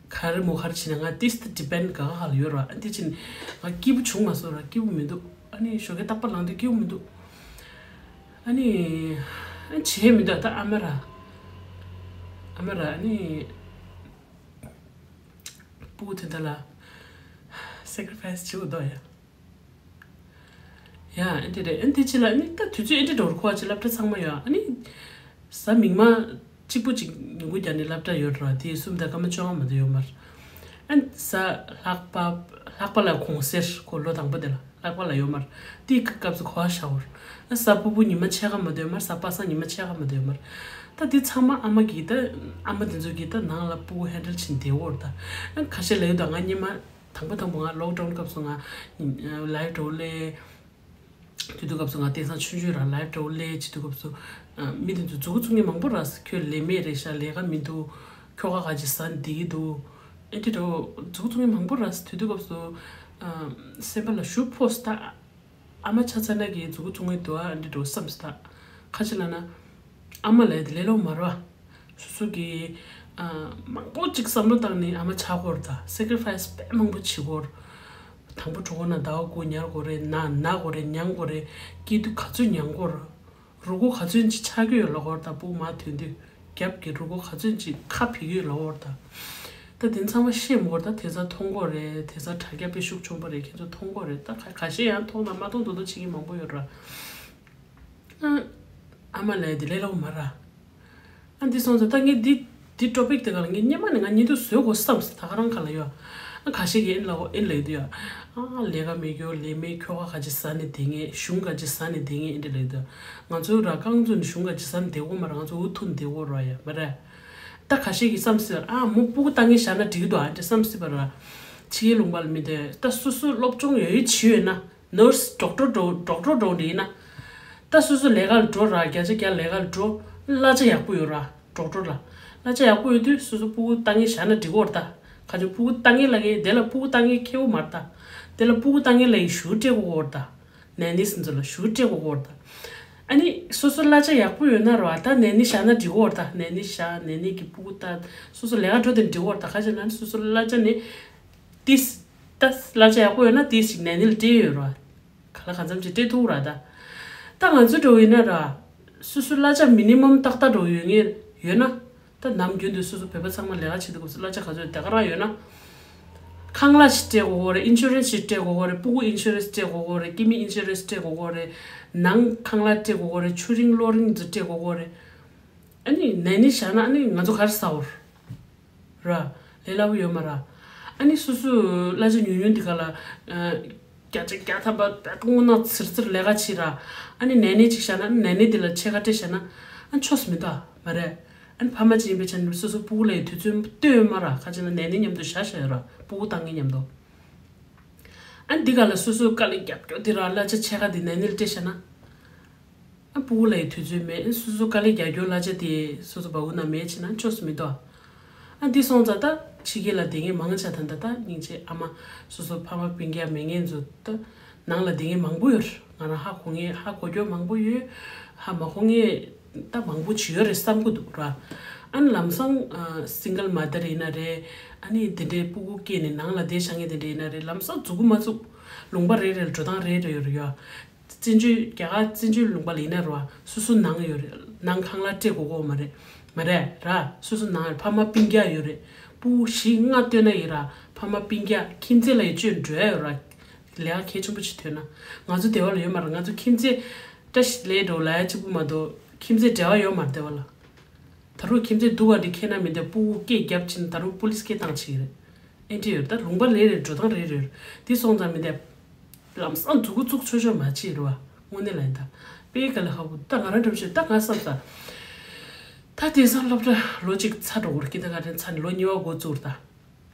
ག་རེ་མོ་ག་རེ་བྱེད་ན་ང་ཏིས་ད་ཌི་པེན་ག་ག་ཧ་ལ་ཡོད་ར་ཨ་འདི་བཞིན་ང་སྐྱིད་པོ་བྱུང་མ་སོང་ར་སྐྱིད་པོ་མི་འདུག་ཨ་ནི་ཞོགས་ཀས་རྟག་པར་ལངས་དུས་སྐྱིད་པོ་མི་འདུག་ཨ་ནི། ཨ་བྱས་མི་འདུག་ད་ཨ་མ་ར། ཨ་མ་ར་ཨ་ནི། སྤུ་གུ་དེ་འདྲ་ལ། སེ་ཀ་རི་ཕའི་སི་བྱེད་དགོས་འདུག་ཡ། ཡ་ཨ་འདི་རེད་ཨ་འདི་ཅི་ལ་ཨ་ནི་ད་དུས་ཚོད་ཨ་འདི་འགྲོ་རུ་ཁོ་ཨ་ཅི་སློབ་གྲྭ་ཚང་མ་ཡོད་ཨ་ནི། གཟའ་མིག་དམར་གཅིག་པུ་གཅིག་ཉིན་གུང་རྒྱབ་ནས་སློབ་གྲྭ་ཡོད་ར་དེ་གསུམ་དང་སྐར་མ་བཅོ་ལྔ་མ་གཏོགས་ཡོད་མ་རེད། ཨ་གཟའ་ལྷག་པ་ལྷག་པ་ལ་གུང་སེར་ཁོ་ལོ་དང་པོ་དེ་ལ། ལྷག་པ་ལ་ཡོད་མ་རེད། དེའི་སྐབས་སུ་གོ་བ་ཤ་བོར། ཨ་གཟའ་ཕུར་བུ་ཉི་མ་ཕྱེད་ཀ་མ་གཏོགས་ཡོད་མ་རེད། གཟའ་པ་སངས་ཉི་མ་ཕྱེད་ཀ་མ་གཏོགས་ཡོད་མ་རེད། ད་དེ་ཚང་མ་ཨ་མ་གིས་ད་ཨ་མ་དེ་ཚོ་གིས་ད་ནང་ལ་སྤུ་གུ་ཧེན་ཌལ་བྱེད་བདེ་བོར་ད། ཨ་ཁ་ཤས་ལ་ཡོད་ད་ང་སྔོན་མ་དང་པོ་དང་པོ་ང་ལོག་ཌའུན་སྐབས་སུ་ང་ལའིབ་འགྲོ་ལས། དེ་དུས་སྐབས་སུ་ང་དེང་སང་ཆུང་ཆུང་རང་ལའིབ་འགྲོ་ལས་བྱེད་དུས་སྐབས་སུ་མི་དེ་ཚོ་མཛུ་གུ་བཙུགས་མཁན་མང་པོ་ར་ཁྱོད་ལས་མེད་རེད་ཤག་ལས་ཀ་མི་འདུག་ཁྱོ་ག་ག་ཅི་ཟ་འདི་འདུག་ཨེ་འདྲ་འགྲོ་མཛུ་གུ་བཙུགས་མཁན་མང་པོ་ར་དེ་དུས་སྐབས་སུ། སེམས་པ་ལ་ཞུ་ཕོ་སི་ད། ཨ་མ་ཆ་ཚང་ན་གི་མཛུ་གུ་བཙུགས་མཁན་འདུག་ཨ་འདི་འགྲོ་བསམ་སི་ད། ཁ་ཅིག་ལ་ན། ཨ་མ་ལས་དེ་ལས་ལོ་མ་ར་བ། སོ་སོ་གི། མང་པོ་ཅིག་བསམ་བློ་བཏང་ནས་ཨ་མ་ཆགས་སྐོར་ད་སེ་ཀ་རི་ཕའི་སི་དཔེ་མང་པོ་བྱེད་སྐོར། དང་པོ་གྲོད་ཁོག་ན་ཟླ་བ་དགུ་ཉལ་དགོས་རེད་ན་ན་དགོས་རེད་མྱང་དགོས་རེད་སྐྱེ་དུས་ག་ཚོད་མྱང་དགོས་རེད། རུས་ཁོག་ག་ཚོད་ཅིག་ཆག་གི་ཡོད་ལབ་དགོས་རེད་ད་སྤུ་གུ་མར་ཐོན་དུས་རྒྱབ་ཀྱི་རུས་ཁོག་ག་ཚོད་ཅིག་ཁ་ཕྱེ་གི་ཡོད་ལབ་དགོས་རེད་ད། ད་དེ་ཚང་མ་ཤེས་མ་དགོས་རེད་ད་དེ་ཚོ་མཐོང་གི་རེད་དེ་ཚོ་དྲ་རྒྱ་དཔེ་ཤུགས་ཆེན་པོ་རེད་ཁྱེད་ཚོ་མཐོང་གི་རེད་ད་ཁ་ཁ་ཤས་ཡང་མཐོང་དང་མ་མཐོང་དོ་དོ་བྱེད་ཀྱི་མང་པོ་ཡོད་ར། ཨ་མ་ལས་དེ་ལས་ལོ་མ་ར། ཨ་འདི་སོང་ཙང་ད་ངས་འདི་འདི་ཊོ་པིག་དེ་ག་ལ་ངས་སྔོན་མ་ནས་ང་ཉིན་དུ་བཟོས་དགོས་བསམ་སོང་ད་ག་རང་ག་ལ་ཡོད། ཨ་ཁ་ཤས་ཀྱིས་ཨེ་ལ་ཨེ་ལ་ཡོད་དུ་ཡོད། ཨ་ལས་ཀ་མེད་རྒྱུ་ལས་མེད་ཁྱོ་ག་ག་ཅི་ཟ་ནས་བསྡད་ངེས་གཞུང་ག་ཅི་ཟ་ནས་བསྡད་ངེས་ཨེ་འདྲ་ལ་ཡོད་དུ། ང་ཚོའི་ར་རྐང་བཙུགས་ནས་གཞུང་ག་ཅི་ཟ་ནས་བསྡད་དགོས་མ་ར་ང་ཚོ་འུ་ཐུག་ནས་བསྡད་དགོས་ར་ཡ་མ་ར། ད་ཁ་ཤས་ཀྱིས་བསམ་སོང་ཨ་མོ་སྤུ་གུ་ལྟ་ངེས་བཞག་ན་འགྲིག་གི་འདུག་ཨ་འདྲ་བསམ་སྲིད་པ་ར། ཕྱི་རྒྱལ་ལུང་པ་ལ་མི་བསྡད་ད་སོ་སོ་སློབ་སྦྱོང་ཡོད་ཡོད་བྱེད་ཡོད་ན། ནར་སི་ཌོག་ཊར་འགྲོ་ཌོག་ཊར་འགྲོ་འདྲ་ཡིན་ན། ད་སོ་སོ་ལས་ཀ་ལ་འགྲོ་ར་བརྒྱ་ཆ་བརྒྱ་ལས་ཀ་ལ་འགྲོ། གླ་ཆ་ཡག་པོ་ཡོད་ར་ཌོག་ཊར་ལ། གླ་ཆ་ཡག་པོ་ཡོད་དུས་སོ་སོ་སྤུ་གུ་ལྟ་ངན་བཞག་ན་འགྲིག་གོ་ར་ད། ག་ཚོད་སྤུ་གུ་ལྟ་ངན་ལ་གི་དེ་ལ་སྤུ་གུ་ལྟ་ངན་ཁེ་བོ་མ་ར་ད། དེ་ལ་སྤུ་གུ་ལྟ་ངན་ལ་ཡི་ཞུ་སྤྲད་གོ་གོ་ར་ད། ནན་ནི་སི་ཚོ་ལ་ཞུ་སྤྲད་གོ་གོ་ར་ད། ཨ་ནི་སོ་སོ་གླ་ཆ་ཡག་པོ་ཡོད་ན་ར་ད་ནན་ནི་བཞག་ན་འགྲིག་གོ་ར་ད་ནན་ནི་བཞག་ནན་ནི་གི་སྤུ་གུ་ལྟ་སོ་སོ་ལས་ཀ་འགྲོ་དེ་འགྲིག་གོ་ར་ད་ག་ཚོད་ན་སོ་སོ་གླ་ཆ་ནི། ཏིས། ད་གླ་ཆ་ཡག་པོ་ཡོད་ན་ཏིས་ཞིག་ནན་ནི་ལ་སྤྲད་ཡོད་ར། ག་ལ་གང་འཚམ་ཅིག་སྤྲད་ཐུབ་ར་ད། ད་ང་ཚོ་འགྲོ་ཡིན་ན་ར། སོ་སོ་གླ་ཆ་མི་ནི་མམ་ཏག་ཏག་འགྲོ་ཡོད་ངེས་ཡོད་ན། ད་ནམ་རྒྱུན་དུ་སོ་སོ་བོད་པ་ཚང་མ་ལས་ཀ་བྱེད་དུས་སྐབས་སུ་གླ་ཆ་ག་ཚོད་དེ་ག་རང་ཡོད་ན། ཁང་གླ་ཞིག་སྤྲད་དགོས་གོ་རེད་ཨིན་ཤུ་རན་སི་ཞིག་སྤྲད་དགོས་གོ་རེད་སྤུ་གུ་ཨིན་ཤུ་རན་སི་སྤྲད་དགོས་གོ་རེད་སྐྱེ་དམན་ཨིན་ཤུ་རན་སི་སྤྲད་དགོས་གོ་རེད། ནང་ཁང་གླ་སྤྲད་དགོས་གོ་རེད་ཆུ་རིན་གློག་རིན་ཚོ་སྤྲད་དགོས་གོ་རེད། ཨ་ནི་ནན་ནི་བཞག་ན་ཨ་ནི་ང་ཚོ་ག་རེ་ཟ་འོར། ར། ལས་སླ་པོ་ཡོད་མ་ར། ཨ་ནི་སོ་སོའི་གླ་ཆ་ཉུང་ཉུང་འདི་ག་ལ། བརྒྱ་ཆ་བརྒྱ་ཐམ་པ་དངོས་གནས་ཚིར་ཚིར་ལས་ཀ་བྱེད་ར། ཨ་ནི་ནན་ནི་ཅིག་བཞག་ན་ནན་ནི་འདི་ལ་ཕྱེད་ཀ་སྤྲད་བཞག་ན། ཨ་ཆོས་མི་འདུག་མ་རེད། ཨ་ནི་ཕ་མ་ཅིག་ཡིན་པའི་ཆ་ནས་སོ་སོ་སྤུ་གུ་ལ་ཡི་དུས་ཚོད་སྟོན་ཡོད་མ་ར་ཁ་ཅིག་ན་ནན་ནི་མཉམ་དུ་བཞག་བཞག་ཡོད་ར་སྤུ་གུ་བཏང་ངེས་མཉམ་དུ། ཨ་ནི་འདི་ག་ལ་སོ་སོའི་དཀའ་ལས་རྒྱབ་སྐྱོར་འདི་ར་གླ་ཆ་ཕྱེད་ཀ་འདི་ནན་ནི་ལ་སྤྲད་བཞག་ན། ཨ་སྤུ་གུ་ལ་ཡི་དུས་ཚོད་མེད་ཨ་སོ་སོ་དཀའ་ལས་རྒྱག་རྒྱུ་གླ་ཆ་དེ་སོ་སོ་བ་གུ་ན་མེད་ཕྱིན་ན་ཆོས་སུ་མི་འདུག་ཨ་འདི་སོང་ཙང་ད་ཕྱི་རྒྱལ་ལ་བསྡད་མཁན་མང་ཆེ་ད་ད་ད་སྙིང་རྗེ་ཨ་མ་སོ་སོ་ཕ་མ་སྤུན་ཀྱག་མེད་མཁན་ཚོ་ད་ནང་ལ་བསྡད་མཁན་མང་པོ་ཡོད་རེད། ང་རང་ཧ་གོ་མཁན་ཧ་གོ་རྒྱུ་མང་པོ་ཡོད། ཧ་མ་གོ་ངས་ད་མང་པོ་བྱེད་ཡོད་རེད་བསམ་གི་འདུག་ར། ཨ་ནི་ལམ་སང་single mother་ཡིན་ན་རེད། ཨ་ནི་དེ་འདྲའི་སྤུ་གུ་སྐྱེས་ནས་ནང་ལ་བསྡད་བཞག་མཁན་དེ་འདྲ་ཡིན་ན་རེད། ལམ་སང་འཛུགས་གི་མ་བཙུགས། ལུང་པ་རེ་རེ་ལ་འགྲོ་སྟངས་རེ་རེ་ཡོད་རེད་ཡ། བཙན་བྱོལ་རྒྱ་གར་བཙན་བྱོལ་ལུང་པ་ལ་ཡིན་ན་ར་སོ་སོ་ནང་ཡོད་རེད། ནང་ཁང་གླ་སྤྲད་དགོས་ཀྱི་ཡོད་མ་རེད། མ་རེད་ར། སོ་སོ་ནང་ཡོད། ཕ་མ་སྤུན་ཀྱག་ཡོད་རེད། སྤུ་གུ་བཞི་ལྔ་བཏོན་ན་ཡིན་ར། ཕ་མ་སྤུན་ཀྱག་ཁྱིམ་མཚེས་ལ་ཡི་བཅོས་འགྲོ་ཡ་ཡོད་ར། ལས་ཀ་གལ་ཆེན་པོ་ཅིག་ཐོན་ན། ང་ཚོ་སྡེ་བ་ལ་ཡོད་མ་རེད། ང་ཚོ་ཁྱིམ་མཚེས་བཀྲ་ཤིས་ལེགས་འགྲོ་ལབ་ཡ་གཅིག་པུ་མ་གཏོགས་ཁྱིམ་མཚེས་འབྲེལ་བ་ཡོད་མ་རེད་སྡེ་བ་ལ། ད་རུང་ཁྱིམ་མཚེས་སྡུག་ག་འདི་ཁྱེར་ན་མི་འདུག་སྤུ་གུ་སྐད་རྒྱབ་ཕྱིན་ད་རུང་པུ་ལིས་སྐད་བཏང་བྱེད་ཀྱི་རེད། ཨེ་འདྲ་ཡོད། ད་ལུང་པ་ལས་རེ་འགྲོ་སྟངས་རེ་རེ་ཡོད། འདི་སོང་ཙང་མི་འདུག་ལམ་སང་འཛུགས་འགོ་བཙུགས་ཆོག་ཆོག་མ་བྱེད་རེད་བ། དངོས་གནས་ལ་ཡིན་ད། དཔེ་ག་ལ་ཧ་བུ་ད་ང་རང་འགྲོ་བྱེད་ད་ང་བསམ་ད། ད་དེང་སང་སློབ་གྲྭ་ལོ་གཅིག་ཚར་འགྲོ་གོ་ར། ཀི་འདར་ག་ཊན་ཚར་ནས་ལོ་གཉིས་པ་འགོ་བཙུགས་ར་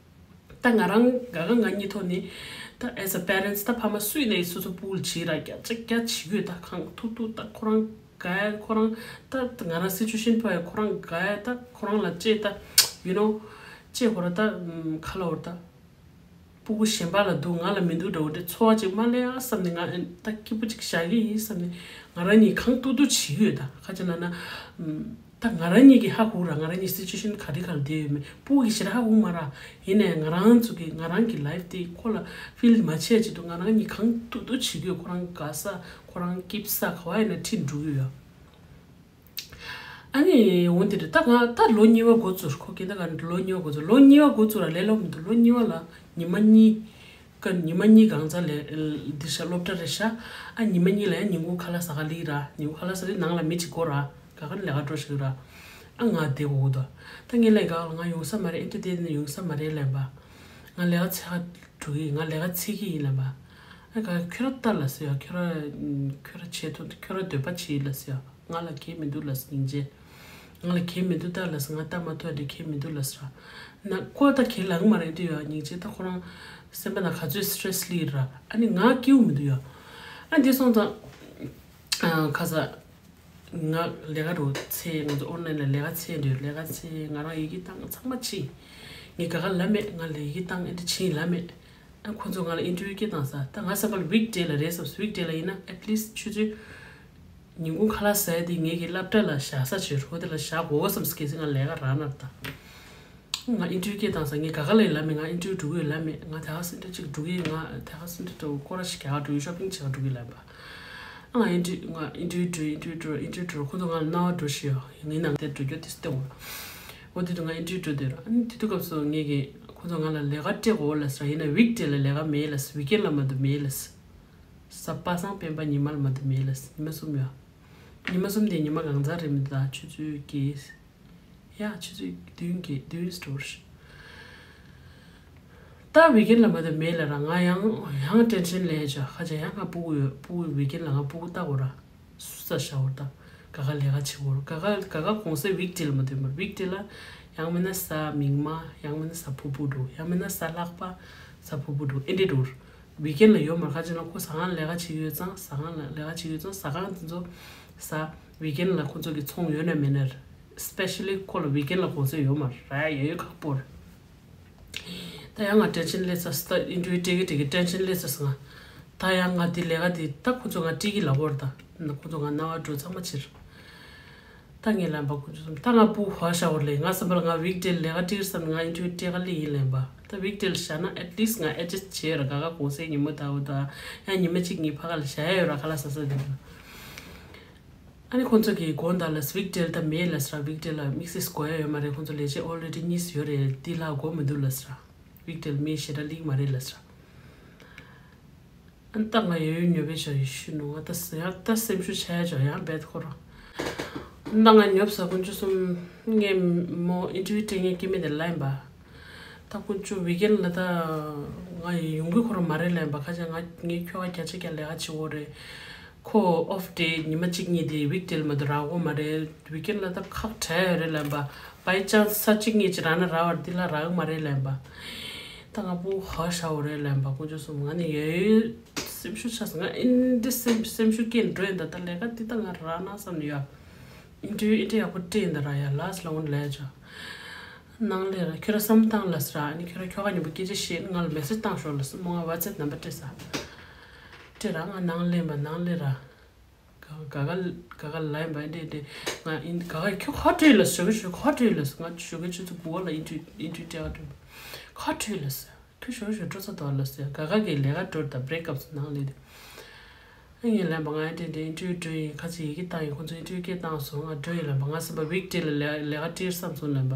ད། ད་ང་རང་ག་ག་ང་གཉིས་ཐོག་ནས་ད་as a parents་ད་ཕ་མ་སུ་ཡིན་ནའི་སོ་སོ་སྤུ་གུ་ལ་བྱེད་ར་རྒྱ་ཆེ་རྒྱ་ཆེ་གོས་ད་གང་ཐུབ་ཐུབ་ད་ཁོ་རང་དགའ་ཡ་ཁོ་རང་ད་ང་རང་situation་ཕོག་ཡ་ཁོ་རང་དགའ་ཡ་ད་ཁོ་རང་ལ་ཅེས་ད་you know་ཅེས་ཁོ་ར་ད་ཁ་ལ་འོར་ད་སྤུ་གུ་གཞན་པ་ལ་འདུག་ང་ལ་མི་འདུག་འདྲ་བོ་འདྲ་ཚོར་བ་ཅིག་མ་སླེབས་ཨ་བསམ་ནས་ང་ད་སྐྱིད་པོ་ཅིག་བཞག་གི་ཡིན་བསམ་ནས་ང་རང་གཉིས་གང་ཐུབ་ཐུབ་བྱེད་ཀྱི་ཡོད་ད་ཁ་ཅིག་ལ་ན། ད་ང་རང་ཉིད་ཀྱིས་ཧ་གོ་ར་ང་རང་ཉིད་situation་ག་རེ་ག་ལ་བསྡད་ཡོད་མེད་སྤུ་གུ་གིས་ཞེ་དྲག་ཧ་གོ་མ་ར། ཡིན་ནའི་ང་རང་ཚོ་གི་ང་རང་གི་life་དེ་ཁོ་ལ་feel་མ་བྱས་ཆེད་དུ་ང་རང་ཉིད་གང་ཐུབ་ཐུབ་བྱེད་ཀྱི་ཡོད། ཁོ་རང་དགའ་ས་ཁོ་རང་སྐྱིད་ས་ག་བ་ཡིན་ན་ཁྲིད་འགྲོ་གི་ཡོད། ཨ་ནི་འོན་ཏེ་རེད་ད་ང་ད་ལོ་གཉིས་པ་འགོ་ཚུགས་ཁོ་ཀི་འདར་ག་ཊན་ལོ་གཉིས་པ་འགོ་ཚུགས་ལོ་གཉིས་པ་འགོ་ཚུགས་ར་ལས་སླ་པོ་མི་འདུག་ལོ་གཉིས་པ་ལ་ཉི་མ་གཉིས། ཀ་ཉི་མ་གཉིས་གང་ཚ་ལས་འདི་ཤ་སློབ་གྲྭ་རེད་ཤ། ཨ་ཉི་མ་གཉིས་ལ་ཡང་ཉིན་གུང་ཁ་ལག་ཟ་ག་ལི་ར་ཉིན་གུང་ཁ་ལག་ཟ་ལི་ནང་ལ་མི་གཅིག་གོ་ར་ག་ག་ནས་ལས་ཀ་འགྲོ་ཞིག་ར། ཨ་ང་བསྡད་གོ་གོ་ད། ད་ངས་ལས་ཀ་ང་ཡོང་ས་མ་རེད། ཨེ་འདྲ་བསྡད་ནས་ཡོང་ས་མ་རེད་ལབ་པ། ང་ལས་ཀ་ཚེ་ཁ་འགྲོ་གི་ཡིན། ང་ལས་ཀ་ཚེ་གི་ཡིན་ལབ་པ། ཨ་ག་ཁྱོད་ར་ལྟ་ལ་ཟེར་ཡ། ཁྱོད་ར་ཁྱོད་ར་བྱེད་ཐུབ་ཁྱོད་ར་འདོད་པ་བྱེད་ལ་ཟེར་ཡ། ང་ལ་གལ་མི་འདུག་ལ་སྙིང་རྗེ། ང་ལ་གལ་མི་འདུག་ད་ལ་ང་ལྟ་མ་ཐུབ་དེ་གལ་མི་འདུག་ལ་ཟེར། ན་ཁོ་ད་གལ་ལངས་མ་རེད་དུ་ཡ་སྙིང་རྗེ་ད་ཁོ་རང་སེམས་པ་ན་ག་ཚོད་stress་ལི་ར་ཨ་ནི་ང་སྐྱིའུ་མི་འདུག་ཡ། ཨ་འདི་སོང་ཙང་ཁ་ས་ང་ལས་ཀ་རུ་ཚེ་ང་ཚོ་online་ལ་ལས་ཀ་ཚེ་འདོད་ལས་ཀ་ཚེ་ང་རང་ཡི་གེ་བཏང་ཚང་མ་ཕྱིན། ངས་ག་ག་ལ་མེད་ང་ལ་ཡི་གེ་བཏང་ཨེ་འདྲ་ཕྱིན་ལ་མེད། ཨ་ཁོ་ཚོ་ང་ལ་interview་སྐད་བཏང་ས་ད་ང་བསམ་པ་ལ་weekday་ལ་རེད་བསམ་weekday་ལ་ཡིན་ན་at least་ཆུ་ཚོད་ཉིན་གུང་ཁ་ལག་ཟས་དེ་ངེད་ཀྱི་སློབ་གྲྭ་ལ་བཞག་ས་བྱོས་རོ་དེ་ལ་བཞག་དགོས་བསམ་སྐད་ཟིག་ང་ལས་ཀ་རག་ན་ད། ང་interview་སྐད་བཏང་ས་ངས་ག་ག་ལ་ཡིན་ལ་མེད་ང་interview་འགྲོ་གི་ཡོད་ལ་མེད་ང་དེ་ག་སེ་འདྲ་ཅིག་འགྲོ་གི་ཡོད་ང་དེ་ག་སེ་འདྲ་ཅིག་སྐོར་ར་ཞིག་རྒྱག་འགྲོ་ཡོད་shopping་བྱེད་ག་འགྲོ་གི་ཡོད་ལ་ཡིན་པ། ང་interview་ང་interview་འགྲོ་interview་འགྲོ་interview་འགྲོ་ཁོ་ཚོ་ང་ལ་རྣ་བ་འགྲོ་ཞིག་ཡོད་ངའི་ནང་དེ་འགྲོ་རྒྱུ་དེ་སྟེང་འོ་དེ་དུས་ང་interview་འགྲོ་དེ་ར་ཨ་ནི་དེ་དུས་སྐབས་སུ་ངེད་ཀྱི་ཁོ་ཚོ་ང་ལ་ལས་ཀ་སྤྲད་དགོས་ལ་ཟེར་ཡིན་ན་weekday་ལ་ལས་ཀ་མེད་ལ་weekend་ལ་མ་གཏོགས་མེད་ལ་ཟེར། པ་སངས་སྤེན་པ་ཉི་མ་ལ་མ་གཏོགས་མེད་ལ་ཟེར་ཉི་མ་གསུམ་ཡོད། ཉི་མ་གསུམ་དེ་ཉི་མ་གང་ཚར་རེད་མི་འདུག་ད་ཆུ་ཚོད་བརྒྱད། ཡ་ཆུ་ཚོད་བདུན་བརྒྱད་བདུན་སྟོར། ད་weekend་ལ་མ་གཏོགས་མེད་ལ་ར་ང་ཡང་ཡང་tension་ལས་བྱ་ཁ་ཆ་ཡང་ང་སྤུ་གུ་ཡོད་སྤུ་གུ་weekend་ལ་ང་སྤུ་གུ་ལྟ་དགོས་ར། སུ་ས་ཤ་བོར་ད། ག་ག་ལས་ཀ་བྱེད་བོར་ག་ག་ག་ག་གོང་ས་weekday་ལ་མ་ཐོན་པར་weekday་ལ་ཡང་མིན་ན་ས་མིག་མ་ཡང་མིན་ན་ས་ཕུ་ཕུ་འགྲོ་ཡང་མིན་ན་ས་ལྷག་པ་ས་ཕུ་ཕུ་འགྲོ་ཨེ་འདྲེ་འགྲོ། weekend་ལ་ཡོད་མར་ཁ་ཅིག་ན་ཁོ་ཟ་ཁང་ལས་ཀ་བྱེད་ཡོད་ཙང་ཟ་ཁང་ལ་ལས་ཀ་བྱེད་ཡོད་ཙང་ཟ་ཁང་དེ་ཚོ་ས་weekend་ལ་ཁོ་ཚོ་གི་ཚོང་ཡོད་ན་མེད་ན་especially་ཁོ་ལ་weekend་ལ་གོང་ས་ཡོད་མར་ར་ཡ་ཡོད་ཁག་པོ་རེད། ད་ཡང་ང་tension་སླེབས་ཚར་སོང་། ད་interview་སྤྲད་ཀྱི་སྤྲད་ཀྱི་tension་སླེབས་ཚར་སོང་ང་། ད་ཡང་ང་འདི་ལས་ཀ་འདི་ད་ཁོ་ཚོ་ང་སྤྲད་ཀྱི་ལབ་པ་རེད་ད། ཁོ་ཚོ་ང་རྣ་བ་འགྲོ་ཚང་མ་ཕྱིར། ད་ངས་ལབ་པ་ཁོ་ཚོ་ད་ང་སྤུ་གུ་ཧ་ཤ་བོར་ལས་ང་བསམ་པ་ལ་ང་weekday་ལས་ཀ་སྤྲད་ཀྱི་བསམ་ང་interview་སྤྲད་ག་ལི་ཡིན་ལབ་པ། ད་weekday་ལ་བཞག་ན་at least་ང་adjust་བྱས་ར་ག་ག་གོང་ས་ཉིན་མོ་ད་འོ་ད་ཡང་ཉི་མ་གཅིག་གཉིས་ཕ་ག་ལ་བཞག་ཡ་ཡོད་ར་ཁ་ལག་ཟ་ས་དེ་ལ། ཨ་ནི་ཁོང་ཚོ་གིས་དགོངས་དག་ལ་weekday་ལ་ད་མེད་ལ་ཟེར་weekday་ལ་དམིགས་བསལ་དགོས་ཡ་ཡོད་མ་རེད། ཁོང་ཚོ་ལས་བྱེད་already་གཉིས་ཡོད་རེད། འདི་ལ་དགོས་མི་འདུག་ལ་ཟེར་weekday་ལ་མི་ཞེ་དྲག་ལིག་མ་རེད་ལ་ཟེར། ཨ་ནི་ད་ང་ཡོད་ཡོད་ཉོབ་པའི་ཞོ་ཡི་ཤུ་ནུ་ང་ད་ཟེར་ཡ་ད་སེམས་ཤུགས་ཆག་ཡ་ཅོ་ཡང་བེད་ཁོ་རང་ད་ང་ཉོབ་ས་ཀུན་ཅུ་གསུམ་ངས་མོ་interview་སྤྲད་མཁན་སྐྱེ་དམན་དེ་ལ་ཡིན་པ། ད་ཁོང་ཚོ་weekend་ལ་ད་ང་ཡི་ཡོང་གི་ཁོ་རང་མ་རེད་ལབ་པ་ཁ་ཆ་ང་ངའི་ཁྱོ་ག་བརྒྱ་ཆ་བརྒྱ་ལས་ཀ་བྱེད་འོ་རེད། ཁོ་off day་ཉི་མ་གཅིག་གཉིས་དེ་weekday་ལ་མ་གཏོགས་རག་གོ་མ་རེད། weekend་ལ་ད་ཁག་བྲལ་ཡོད་རེད་ལབ་པ། by chance་ས་གཅིག་གཉིས་ཅིག་རག་ན་རག་པ་འདི་ལ་རག་གི་མ་རེད་ལབ་པ། ད་ང་སྤུ་གུ་ཧ་ཤ་འོ་རེད་ལབ་པ་ཁོང་ཚོ་གསུམ་ང་ནི་ཡོད་ཡོད་སེམས་ཤུགས་ཆག་སོང་། ང་ཨིན་འདི་སེམས་སེམས་ཤུགས་སྐྱེས་འགྲོ་ཡིན་ད། ད་ལས་ཀ་འདི་ད་ང་རག་ན་བསམ་ནས་ཡོད། ཨིན་ཏྲི་ཨིན་ཏྲི་ཡག་པོ་སྤྲད་ཡིན་ད་ར་ཡ་last་ལ་འོང་ལས་ཅོ། ནང་ལས་ར་ཁྱོད་ར་བསམ་བཏང་ལ་ཟེར་ར་ཨ་ནི་ཁྱོད་ར་ཁྱོ་ག་མཉམ་པོ་སྐད་ཆ་བཤད་ང་ལ་message་བཏང་ཤོག་ལ་སོ་མོ་ང་WhatsApp་ནམ་པར་སྤྲད་ས། སྤྲད་ར་ང་ནང་ལས་མ་ནང་ལས་ར། ག་ག་ག་ག་ལ་ཡིན་པ་འདྲེ་འདྲེ། ང་ཨིན་ག་ག་ཁྱོད་ག་བྲོས་ལ་ཞོགས་ཀྱི་ཞོགས་ག་བྲོས་ལ་ང་ཞོགས་ཀྱི་ཆུ་ཚོད་དགུ་པ་ལ་ཨིན་ཊར་ཨིན་ཊར་བྱ་བ་འགྲོ། ག་བྲོས་ལ་ཁྱོད་ཞོགས་ཀྱི་ཞོགས་འགྲོ་ས་དོ་ལ་ཟེར། ག་ག་གི་ལས་ཀ་འགྲོ་ད་བྷི་རེག་ཨབ་ནང་ལས་དེ། ཨ་ངས་ལན་པ་ང་འདྲེ་འདྲེ་ཨིན་ཊར་བྱ་འགྲོ་ཡིན། ཁ་ཅིག་ཡི་གེ་བཏང་ཡིན། ཁོང་ཚོ་ཨིན་ཊར་བྱ་སྐད་བཏང་སོང་། ང་འགྲོ་ཡིན་ལན་པ། ང་སེམས་པ་ཝིག་ཌེ་ལ་ལས་ལས་ཀ་སྤྲད་བསམ་སོང་ལན་པ།